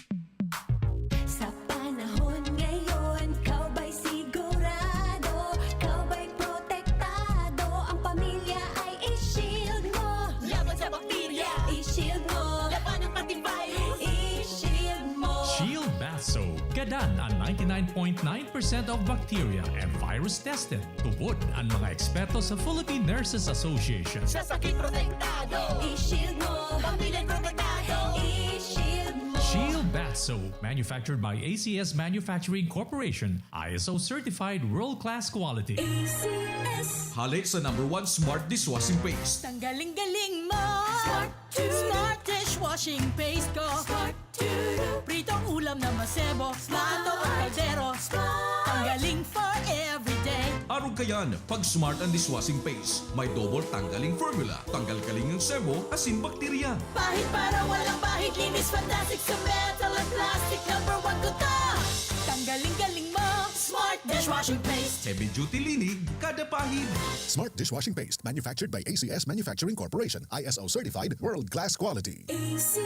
Sa panahon ngayon, ikaw ba'y sigurado? Ikaw ba'y protektado? Ang pamilya ay i-shield mo. Laban sa bakterya, i-shield mo. Laban ng antivirus, i-shield mo. Shield Bath Soap. Gadan ang ninety-nine point nine percent of bacteria and virus tested. Tubod ang mga eksperto sa Philippine Nurses Association. Sa sakit protektado, i-shield mo. Pamilya protektado, i-shield mo. Shield Bath Soap manufactured by A C S Manufacturing Corporation, I S O certified world-class quality. A C S. Hale sa number one smart dishwashing paste. Tanggaling-galing mo! Smart to. Smart dishwashing paste ko. Smart to. Pritong ulam na masebo. Smart. Bato o kaldero. Smart. Tanggaling for everyday. Arog kayan, pag Smart ang dishwashing paste, may double tanggaling formula. Tanggal-galing ang sebo asin bakterya. Pahid para walang bahid, linis fantastic sa metal at plastic. Number one ko to! Tanggaling-galing mo, Smart Dishwashing Paste. Heavy duty linig, kada pahid. Smart dishwashing paste, manufactured by A C S Manufacturing Corporation, I S O certified, world-class quality. A C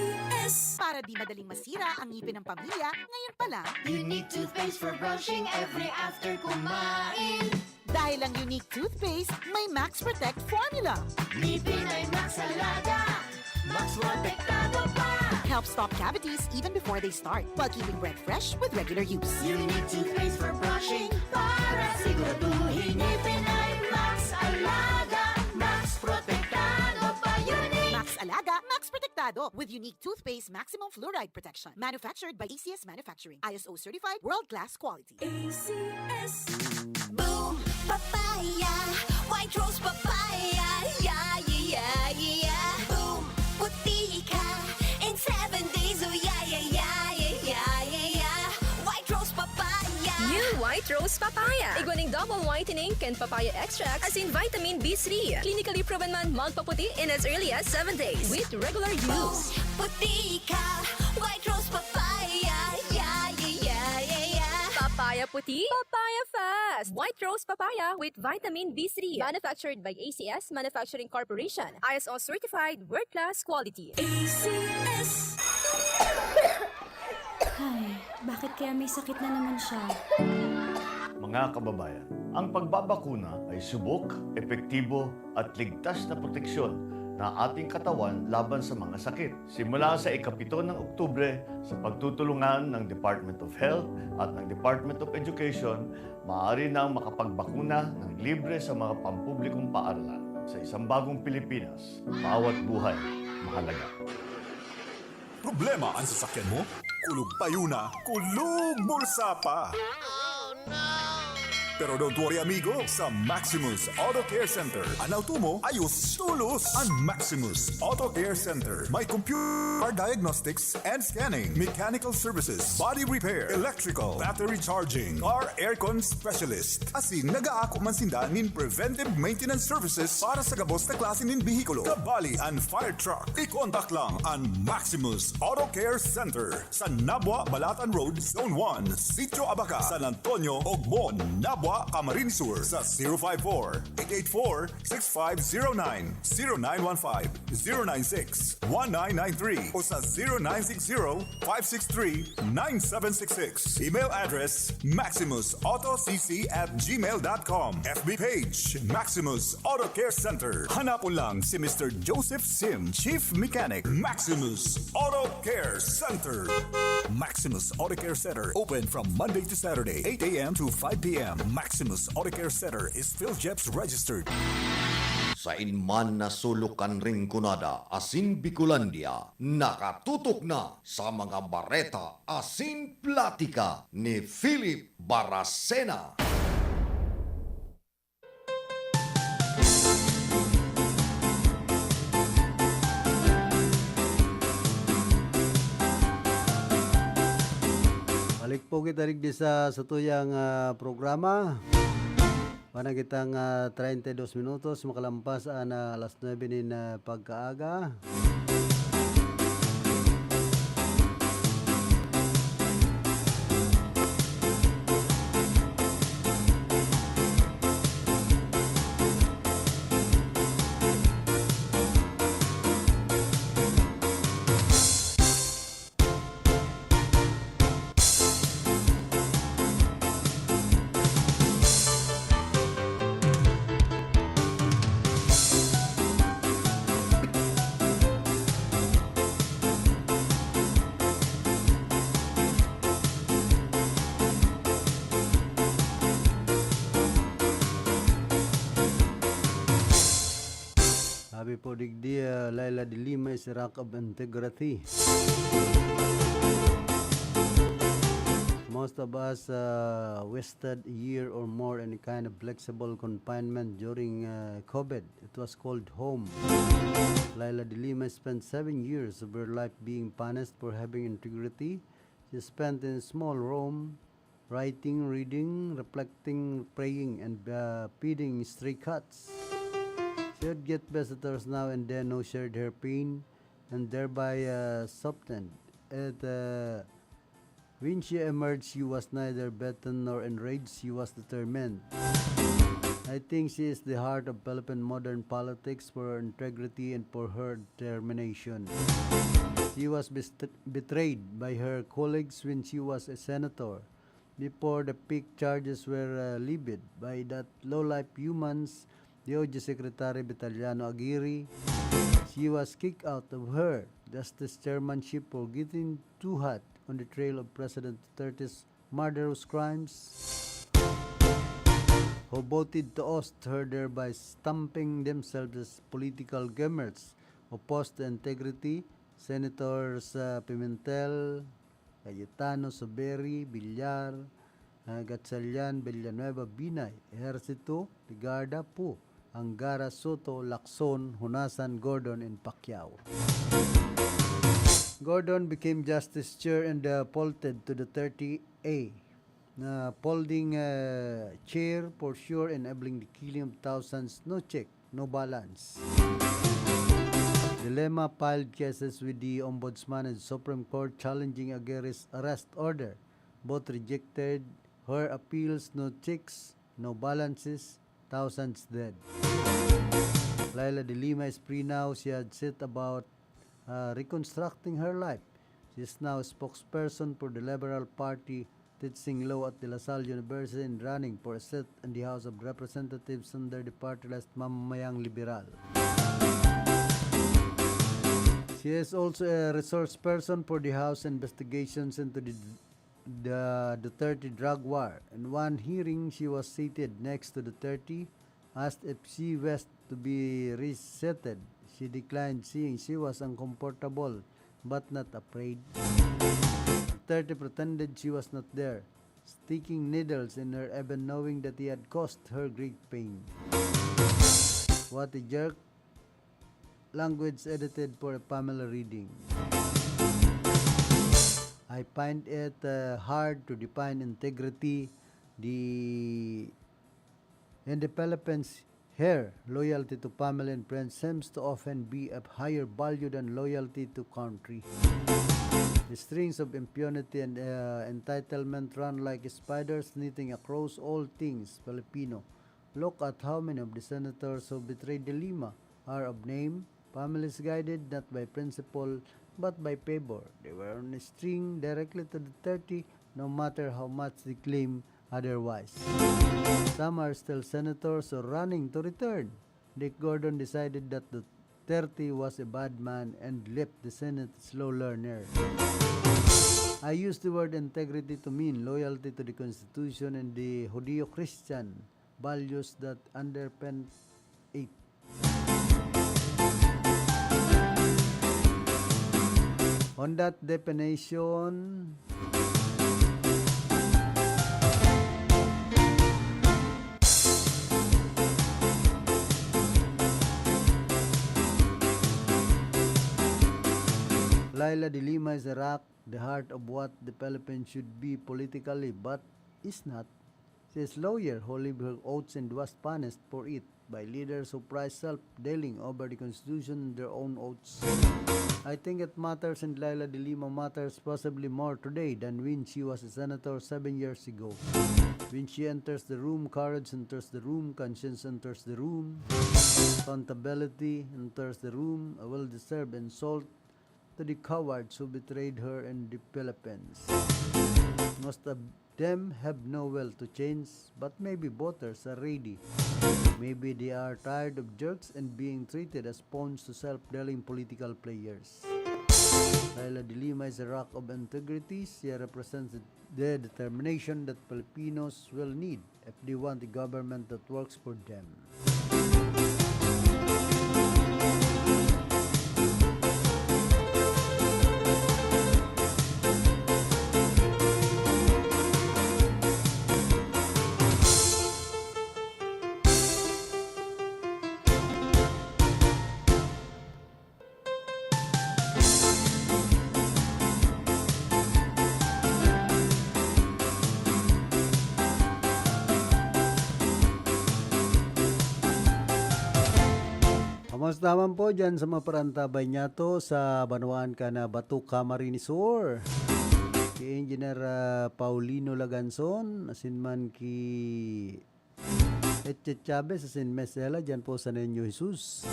S. Para di madaling masira ang ngipin ng pamilya, ngayon pa lang. Unique toothpaste for brushing every after kumain. Dahil ang Unique Toothpaste may Max Protect Formula. Ngipin ay Max Alaga, Max Protektado pa. Helps stop cavities even before they start, while keeping breath fresh with regular use. Unique toothpaste for brushing para siguraduhin ngipin ay Max Alaga, Max Protektado pa. Unique. Max Alaga, Max Protektado with Unique Toothpaste Maximum Fluoride Protection. Manufactured by A C S Manufacturing. I S O certified, world-class quality. A C S. Boom Papaya, White Rose Papaya, yeah, yeah, yeah, yeah. Boom, puti ka in seven days, oh yeah, yeah, yeah, yeah, yeah, yeah, yeah. White Rose Papaya. New White Rose Papaya. Igwa nin double whitening kan papaya extract asin vitamin B three. Clinically proven man magpaputi in as early as seven days with regular use. Boom, puti ka, White Rose Papaya, yeah, yeah, yeah, yeah, yeah. Papaya puti, papaya fast. White Rose Papaya with vitamin B three. Manufactured by A C S Manufacturing Corporation. I S O certified, world-class quality. A C S. Ay, bakit kaya may sakit na naman siya? Mga kababayan, ang pagbabakuna ay subok, epektibo, at ligtas na proteksyon na ating katawan laban sa mga sakit. Simula sa ikapito ng Oktubre, sa pagtutulungan ng Department of Health at ng Department of Education, maaari nang makapagbakuna ng libre sa mga pampublikong paaralan. Sa isang bagong Pilipinas, bawat buhay mahalaga. Problema an sasakyan mo? Kulog payo na, kulog bulsa pa! Pero don't worry, amigo, sa Maximus Auto Care Center, an auto mo ayos tolos. An Maximus Auto Care Center may computer, car diagnostics and scanning, mechanical services, body repair, electrical, battery charging, car aircon specialist. Asin nagaako man sinda nin preventive maintenance services para sa gabos na klase nin behikulo, kabali an fire truck. I-contact lang an Maximus Auto Care Center sa Nabua, Balatan Road, Zone one, Sitio Abaca, San Antonio, Ogbon, Nabua, Camarines Sur, sa zero five four, eight eight four, six five zero nine, zero nine one five, zero nine six, one nine nine three o sa zero nine six zero, five six three, nine seven six six. Email address, maximus auto c c at gmail dot com. F B page, Maximus Auto Care Center. Hanapon lang si Mister Joseph Sim, Chief Mechanic, Maximus Auto Care Center. Maximus Auto Care Center, open from Monday to Saturday, eight a m to five p m. Maximus Auto Care Center is PhilGEPS registered. Sain man na sulok kan Rinconada asin Bicolandia, nakatutok na sa mga bareta asin platika ni Philip Baracena. Balik po kita digdi sa satuyang, ah, programa. Panagitang, ah, treinta y dos minutos, makalampas an, ah, alas nuebe nin, ah, pagkaaga. Sabi po digdi, ah, Laila de Lima is a rock of integrity. Most of us uh, wasted a year or more in a kind of flexible confinement during uh, COVID. It was called home. Laila de Lima spent seven years of her life being punished for having integrity. She spent in a small room, writing, reading, reflecting, praying, and uh, feeding stray cats. She would get visitors now and then who shared her pain and thereby uh, softened it. Uh, when she emerged, she was neither beaten nor enraged. She was determined. I think she is the heart of Philippine modern politics for her integrity and for her determination. She was best- betrayed by her colleagues when she was a senator. Before the fake charges were uh, levied by that low-life humans, the O G Secretary Vitaliano Aguirre, she was kicked out of her justice chairmanship for getting too hot on the trail of President Duterte's murderous crimes, who voted to oust her, thereby stamping themselves as political gamers opposed to integrity. Senators uh, Pimentel, Cayetano, Zubiri, Villar, uh, Gatchalian, Villanueva, Binay, Ejercito, Legarda, Poe, Angara, Soto, Lacson, Honasan, Gordon, and Pacquiao. Gordon became justice chair and uh, vaulted to the thirty A, na folding uh, chair for sure, enabling the killing of thousands, no check, no balance. De Lima filed cases with the Ombudsman and Supreme Court challenging Aguirre's arrest order. Both rejected her appeals, no checks, no balances, thousands dead. Laila de Lima is free now. She had set about uh, reconstructing her life. She is now a spokesperson for the Liberal Party, teaching law at De La Salle University and running for a seat in the House of Representatives under the party list Mamamayang Liberal. She is also a resource person for the House investigations into the, the Duterte drug war. In one hearing, she was seated next to Duterte, asked if she wished to be reseated. She declined, saying she was uncomfortable but not afraid. Duterte pretended she was not there, sticking needles in her even knowing that he had caused her great pain. What a jerk. Language edited for a family reading. I find it uh, hard to define integrity. The in the Philippines, here, loyalty to family and friends seems to often be of higher value than loyalty to country. The strings of impunity and uh, entitlement run like spiders knitting across all things Filipino. Look at how many of the senators who betrayed De Lima are of name, families guided not by principle but by favor. They were on a string directly to Duterte, no matter how much they claim otherwise. Some are still senators or running to return. Dick Gordon decided that Duterte was a bad man and left the Senate slow learner. I use the word integrity to mean loyalty to the Constitution and the Judeo-Christian values that underpin it. On that definition, Laila de Lima is a rock, the heart of what the Philippines should be politically, but is not. She is lawyer who leave her oaths and was punished for it by leaders who prize self-dealing over the Constitution and their own oaths. I think it matters, and Laila de Lima matters possibly more today than when she was a senator seven years ago. When she enters the room, courage enters the room, conscience enters the room, accountability enters the room, a well-deserved insult to the cowards who betrayed her in the Philippines. Most of them have no will to change, but maybe voters are ready. Maybe they are tired of jerks and being treated as pawns to self-dealing political players. Laila de Lima is a rock of integrity. She represents the determination that Filipinos will need if they want a government that works for them. Taman po dyan sa mga parantabay niya to sa banwaan kan, ah, Bato, Camarines Sur. Ki Engineer, ah, Paulino Laganson, asin man ki Etche Chavez, asin Mesela, dyan po sa Niño Jesus.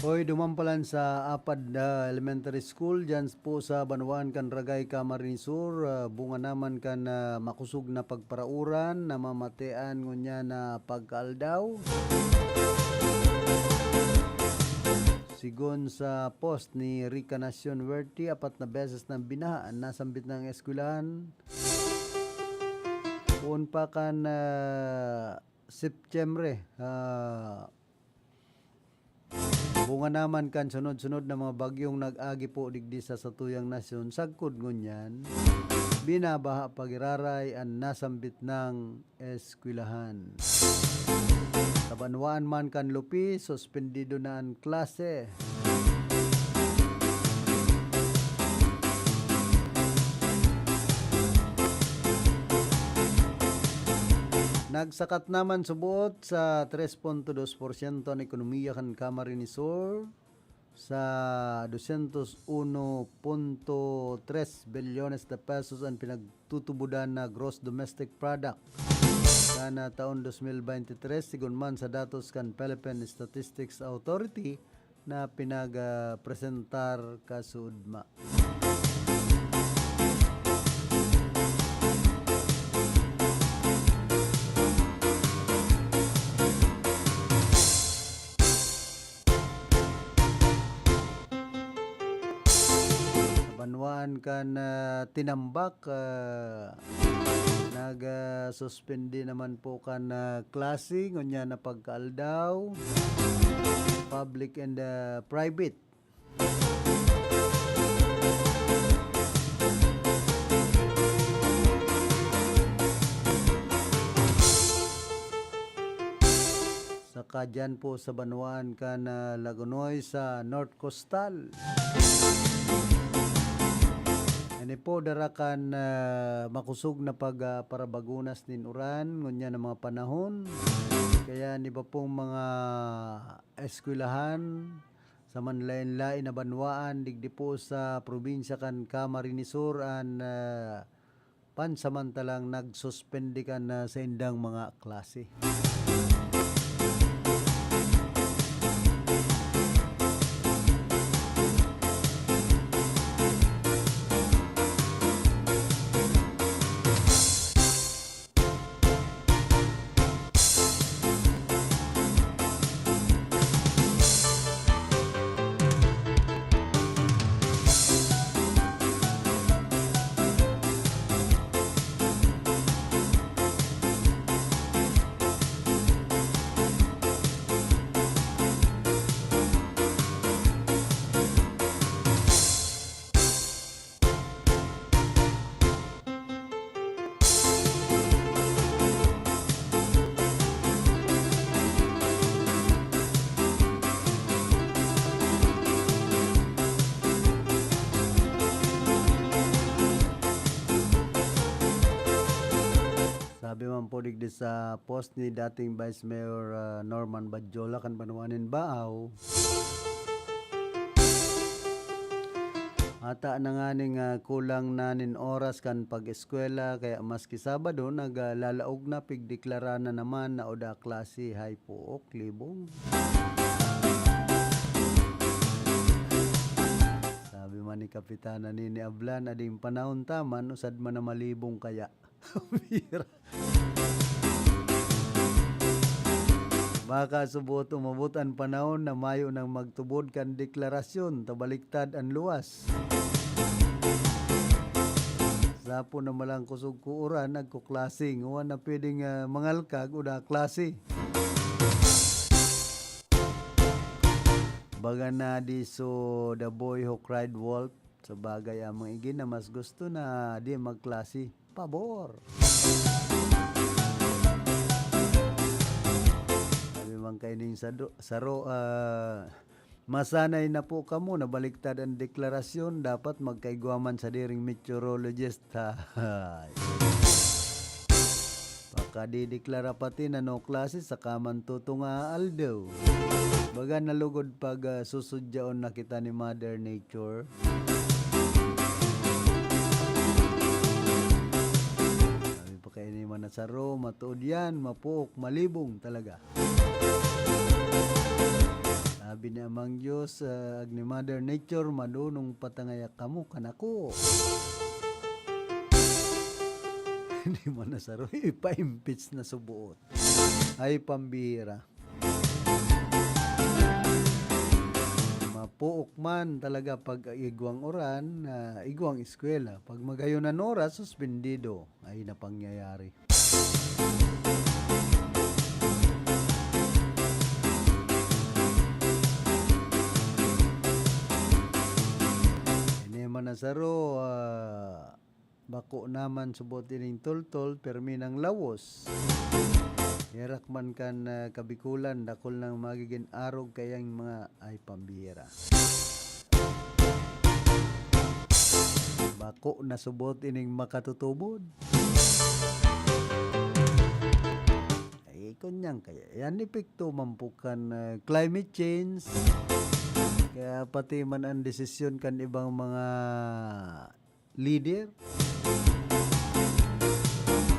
Hoy, duman palan sa Apad, ah, Elementary School, dyan po sa banwaan kan Ragay, Camarines Sur, ah, bunga naman kan, ah, makosog na pagparauran, namamatean ngunyan na pagkaaldaw. Sigon sa post ni Rica Nacion Huerti, apat na beses nang binaha an nasambit nang eskwelahan. Poon pa kan, ah, Setyembre, ah, bunga naman kan sunod-sunod na mga bagyong nag-agi po digdi sa satuyang nasyon, sagkod ngunyan, binabaha pa giraray an nasambit nang eskwelahan. Sa banwaan man kan Lupi, suspendido na an klase. Nagsakat naman suboot sa tres punto dos porsyento an ekonomiya kan Camarines Sur, sa doscientos uno punto tres bilyones de pesos an pinagtutubodan na gross domestic product kan, ah, taon dos mil bente tres, sigon man sa datos kan Philippine Statistics Authority na pinag, ah, presentar kasuodma. Banwaan kan, ah, Tinambac, ah, nag, ah, suspende naman po kan, ah, klase ngunyan na pagkaaldaw, public and, ah, private. Saka dyan po sa banwaan kan, ah, Lagonoy sa North Coastal. Ini po dara kan, ah, makosog na pag, ah, parabagunas nin uran ngunyan na mga panahon. Kaya an iba pong mga eskwelahan sa manlaen-laen na banwaan digdi po sa probinsya kan Camarines Sur an, ah, pansamantalang nagsuspende kan, ah, saindang mga klase. Sabi man po digdi sa post ni dating Vice Mayor, ah, Norman Badjola kan banwaan nin Baao, ata na nganing, ah, kulang na nin oras kan pag-eskwela, kaya maski Sabado, nag, ah, lalaog na, pigdeklara na naman na oda klase, hay puok, libong. Sabi man ni Kapitana Nini Ablan, ading panahon ta man, usad man na malibong kaya. Bira. Baka subot umabot an panahon na mayo nang magtubod kan deklarasyon ta baliktad an luwas. Tapo na malang kusog ko uran, nagkuklase. Ngona na pwedeng, ah, mangalkag o daklase. Baga na di so The Boy Who Cried Wolf. Sa bagay, ang mga igin na mas gusto na di magklase. Pabor! Sabi man kaining sado-, saro, ah, masanay na po kamo, nabaliktad ang deklarasyon, dapat magkaigwa man sa diring meteorologist, ha? Pakadideklara pati na no klase sa kaman tutunga aldaw. Baga nalugod pag, ah, susudyaon na kita ni Mother Nature. Sabi pa kaini man na saro, matuod yan, mapuok, malibong talaga. Sabi ni Amang Diyos, ah, ag ni Mother Nature, "Madunong pa ta ngaya kamo kan ako." Hindi man na saro, ipaimpits na subuot. Ay, pambihira. Mapuok man talaga pag igwang uran, ah, igwang eskwela. Pag magayon an oras, suspendido. Ay, napangyayari. Ini man na saro, ah, bako naman subot ining toltol, permi nang lawos. Herak man kan, ah, Kabikulan, dakul nang magigin arog kayang mga ay pambihira. Bako na subot ining makatutubod. Ay, kunyang kaya. Yan epekto man po kan, ah, climate change. Kaya pati man ang desisyon kan ibang mga lider,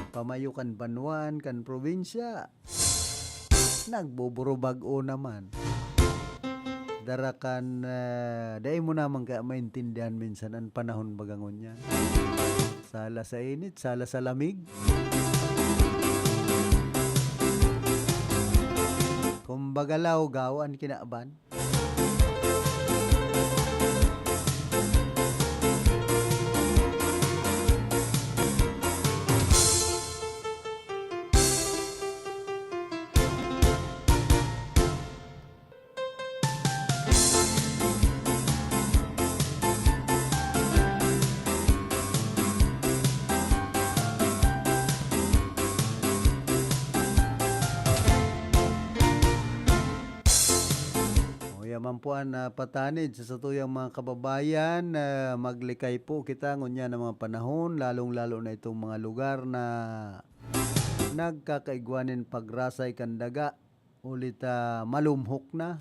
pamayo kan banwaan, kan probinsya, nagbuburubag-o naman. Dara kan, ah, dai mo naman kaya maintindihan minsan an panahon baga ngunyan. Sala sa init, sala sa lamig. Kumbaga, lawgaw an kinaban. O, yaman po an, ah, patanid sa satuyang mga kababayan. Ah, maglikay po kita ngunyan na mga panahon, lalong-lalo na itong mga lugar na nagkakaigwa nin pagrasay kan daga, huli ta malumhok na.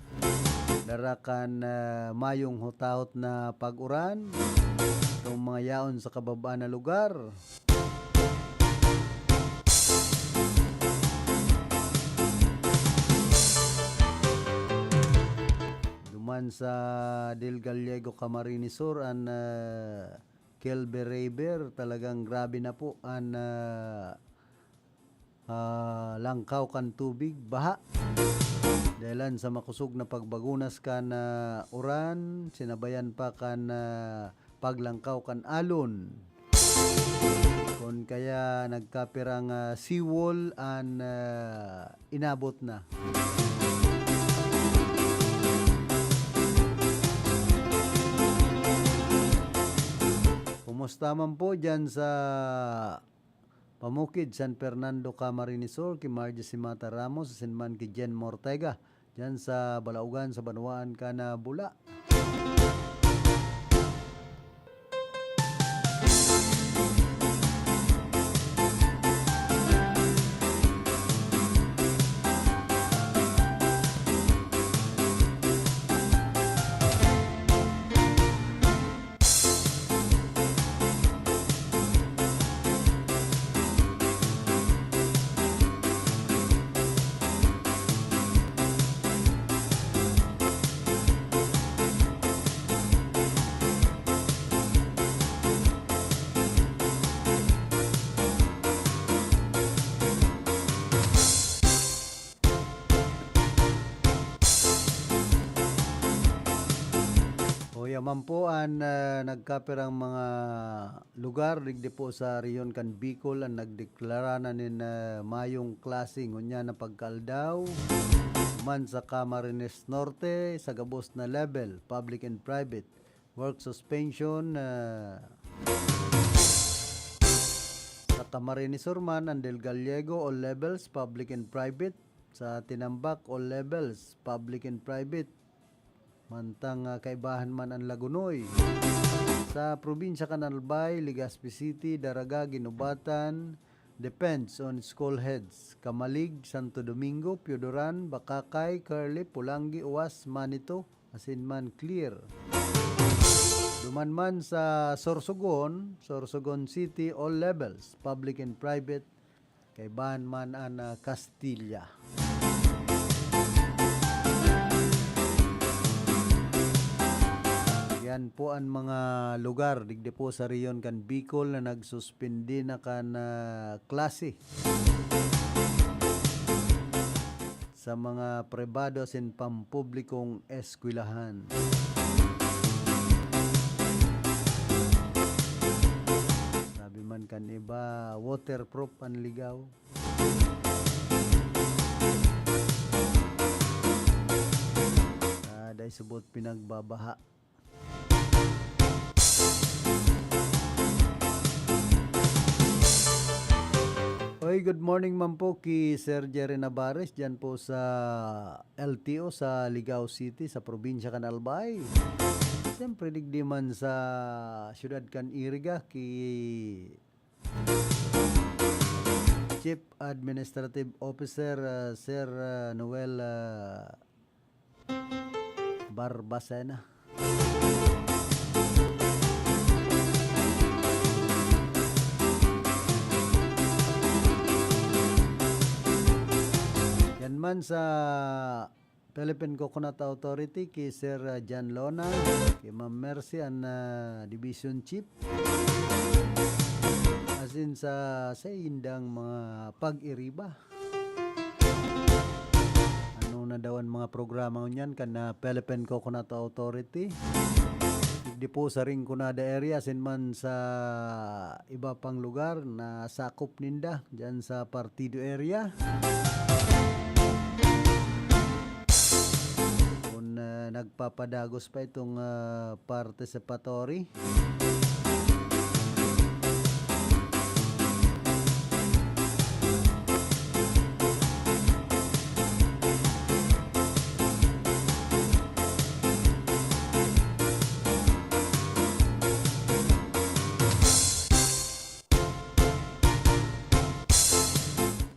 Dara kan, ah, mayong hutahot na pag-uran, itong mga yaon sa kababaan na lugar. Duman sa Del Gallego, Camarines Sur, an, ah, Kelbe River, talagang grabe na po an, ah, ah, langkaw kan tubig, baha. Dahelan sa makosog na pagbagunas kan, ah, uran, sinabayan pa kan, ah, paglangkaw kan alon. Kun kaya nagkapirang, ah, seawall an, ah, inabot na. Kumusta man po dyan sa Pamukid, San Fernando, Camarines Sur, ki Margie Simata Ramos, asin man ki Jen Mortega, dyan sa Balaogan, sa banwaan kan Bula. Yaman po an, ah, nagkapirang mga lugar digdi po sa rehiyon kan Bicol an nagdeklara na nin, ah, mayong klase ngunyan na pagkaaldaw. Man sa Camarines Norte, sa gabos na level, public and private, work suspension, ah, sa Camarines Sur man, an Del Gallego, all levels, public and private. Sa Tinambac, all levels, public and private. Mantang, ah, kaibahan man an Lagonoy. Sa probinsya kan Albay, Legazpi City, Daraga, Guinobatan, depends on school heads. Camalig, Santo Domingo, Pioduran, Bacacay, Curly, Polangui, Oas, Manito, asin man clear. Duman man sa Sorsogon, Sorsogon City, all levels, public and private, kaibahan man an, ah, Castilla. Yan po an mga lugar digdi po sa rehiyon kan Bicol na nagsuspindi na kan, ah, klase sa mga pribado asin pampublikong eskwelahan. Sabi man kan iba, waterproof an ligaw. Ah, dai subot pinagbabaha. Oy, good morning man po ki Sir Jerry Navarez, diyan po sa L T O sa Ligao City, sa probinsya kan Albay. Siyempre, digdi man sa siyudad kan Iriga, ki Chief Administrative Officer, ah, Sir, ah, Noel, ah, Barbacena. Yan man sa Philippine Coconut Authority, ki Sir, ah, John Lona, ki Ma'am Mercy, an, ah, Division Chief, asin sa saindang mga pag-iriba. Ano na daw an mga programa ngunyan kan, ah, Philippine Coconut Authority? Digdi po sa Rinconada area, asin man sa iba pang lugar na sakop ninda, diyan sa Partido area. Kung, ah, nagpapadagos pa itong, ah, participatory.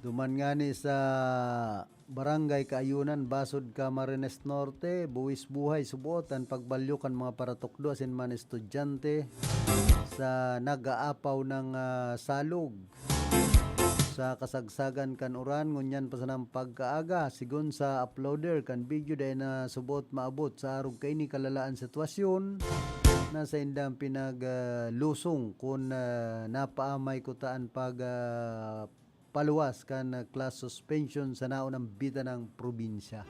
Duman ngani sa Barangay Kaayunan, Basod, Camarines Norte, buwis buhay suboot an pagbalyo kan mga paratukdo asin man estudyante sa nag-aapaw ng, ah, salog. Sa kasagsagan kan uran, ngunyan pa sanang pagkaaga, sigon sa uploader kan video, dai na suboot maabot sa arog kaini kalalaan sitwasyon na saindang pinag, ah, lusong kun, ah, napaamay kuta an pag, ah, paluwas kan, ah, class suspension sa naunang bitanang probinsya.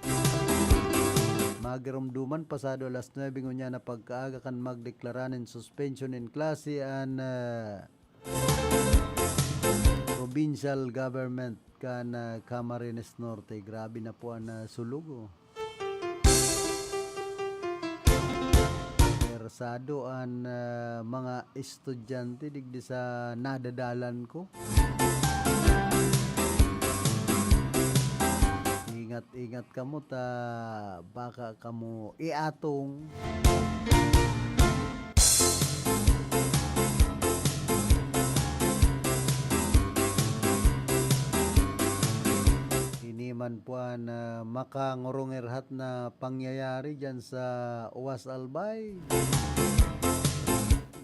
Magiromdoman pasado alas nuebe ngunyan na pagkaaga kan magdeklara nin suspension nin klase an, ah, provincial government kan, ah, Camarines Norte. Grabe na po an, ah, sulog, oh. Interesado an, ah, mga estudyante digdi sa nadadalan ko. Ingat-ingat kamo ta baka kamo iatong. Ini man po an, ah, makangurungirhat na pangyayari diyan sa Oas Albay.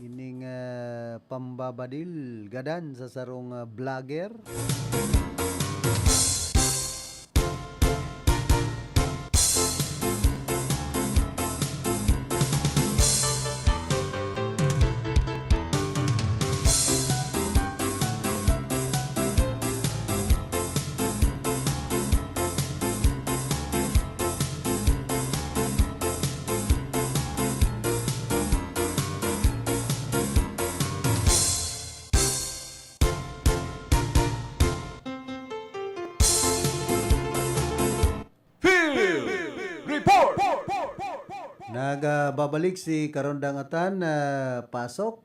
Ining, ah, pambabadil gadan sa sarong, ah, vlogger. Nagbabalik si Karondang Atan, ah, pasok.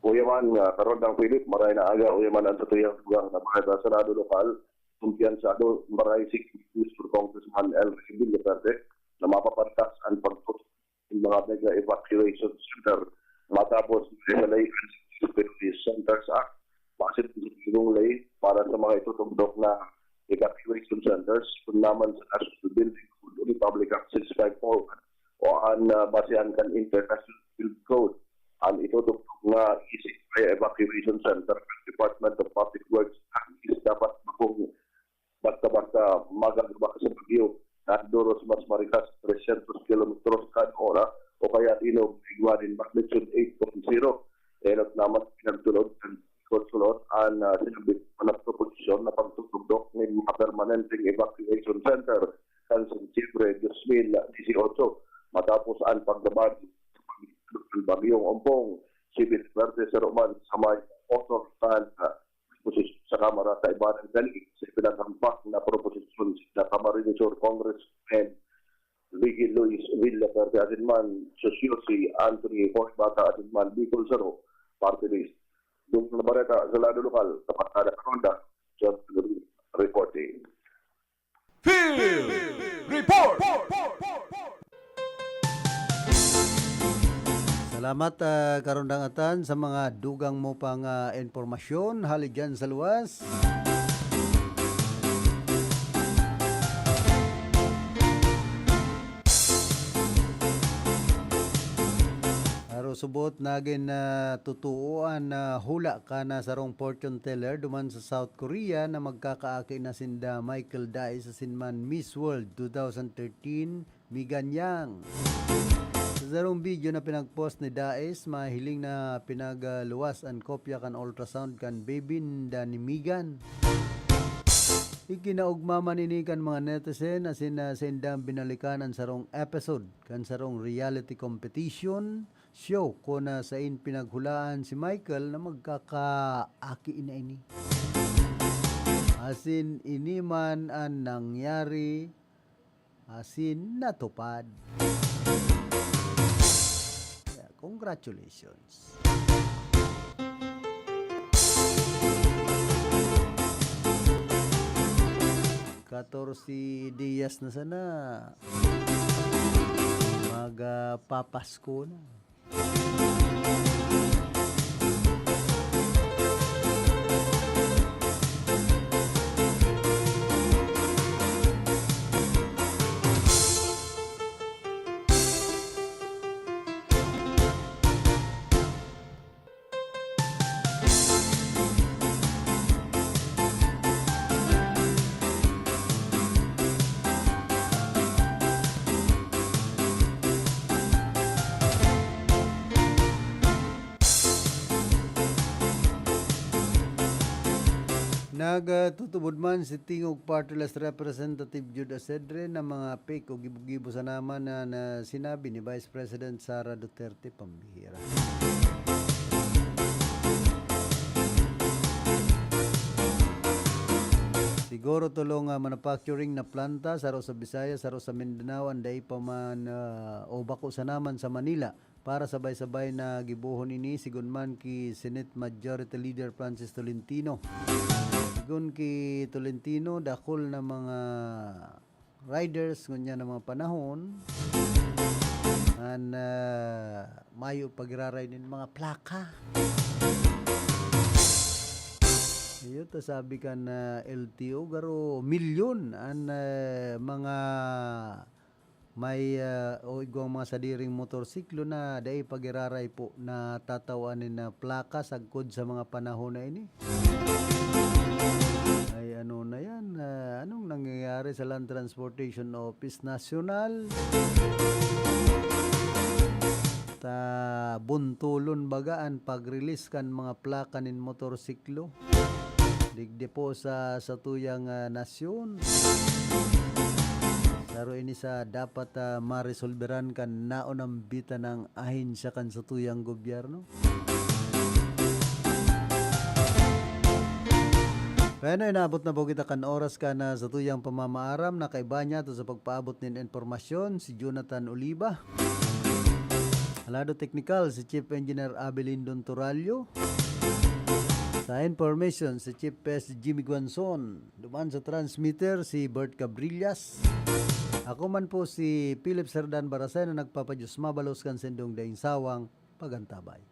Uyaman, ah, Karondang Philip, maray na aga, uyaman ang satuyang dugang na mga sa lado lokal. Kumpiyansado, maray si Mister Congressman El Rey Villaverde na mapapantas ang pagtutok ng mga mega evacuation center matapos ma-implement ang Disability Centers Act. Basin sa Ginong Ley para sa mga itutugdok na evacuation centers, kun naman sa National Building Code o Republic Act six five four o an ah, basehan kan International Building Code. An itutugdok na isip kaya evacuation center kan Department of Public Works and is dapat bakong basta-basta magagawa sa bagyo na duros mas marikas trescientos kilometros kada ora o kaya inog igwa nin magnitude eight point zero. Enot naman pinagtulod kan Consulot an ah, sinabit na proposisyon na pagtutugdok nin mga permanenteng evacuation center kan Septembre dos mil dieciocho matapos an paglabad ng bagyong Ompong. Si Villaverde sa Roman sa may author kan ah, posisyon sa Kamara sa ibanan kani sa pinaghampak na proposisyon sa Camarines Sur Congressman Vicky Luis Villaverde asin man sosyo si Anthony Hoy Bata asin man Bicol Saro Party List. Dong na bareta sa lado lokal, kapatana Ronda, John Reporting. Field Report! Salamat, ah, Karondang Atan, sa mga dugang mo pang ah, impormasyon hali dyan sa luwas. Aro subot nagin na totoo an ah, hula kan ah, sarong fortune teller duman sa South Korea na magkakaaki na sinda Michael Dais asin man Miss World twenty thirteen, Megan Yang. Sa sarong video na pinag-post ni Dais, mahiling na pinagluwas an kopya kan ultrasound kan baby ninda ni Megan. Ikinaugma man ini kan mga netizen asin na saindang binalikan an sarong episode kan sarong reality competition show kun ah, sain pinaghulaan si Michael na magkakaaki na ini. Asin ini man an nangyari asin natupad. Yeah, congratulations. Katorse dias na sana. Magpapasko na. Nagtutubod man si Tingog Party List Representative Jude Asedre na mga fake o gibo-gibo sana man na, na sinabi ni Vice President Sara Duterte. Pambihira. Siguro tolong ah, manufacturing na planta, saro sa Visayas, saro sa Mindanao, an dai pa man ah, o bako sana man sa Manila. Para sabay-sabay na gibohon ini, sigon man ki Senate Majority Leader Francis Tolentino. Sigon ki Tolentino, dakul na mga riders ngunyan na mga panahon an ah, mayo pag-iraray nin mga plaka. Iyo ta sabi kan ah, L T O, garo milyon an ah, mga may ah, o igwang mga sadiring motorsiklo na dai pag-iraray po na tatawan nin ah, plaka sagkod sa mga panahon na ini. Ay ano na yan? Ah, anong nangyayari sa Land Transportation Office National? Ta buntulon baga an pag-release kan mga plaka nin motorsiklo digdi po sa satuyang ah, nasyon. Saro ini sa dapat ah, maresolberan kan naunambitan ng ahensya kan satuyang gobyerno. Bueno, inabot na po kita kan oras kan, ah, satuyang pamamaaram. Nakaiba niya to sa pagpaabot nin impormasyon, si Jonathan Oliva. Alado teknikal, si Chief Engineer Abelindon Torallo. Sa information, si Chief Pes Jimmy Guanzon. Duman sa transmitter, si Bert Cabrillas. Ako man po si Philip Serdan Barasay na nagpapadyos mabalos kan sindong daing sawang pagantabay.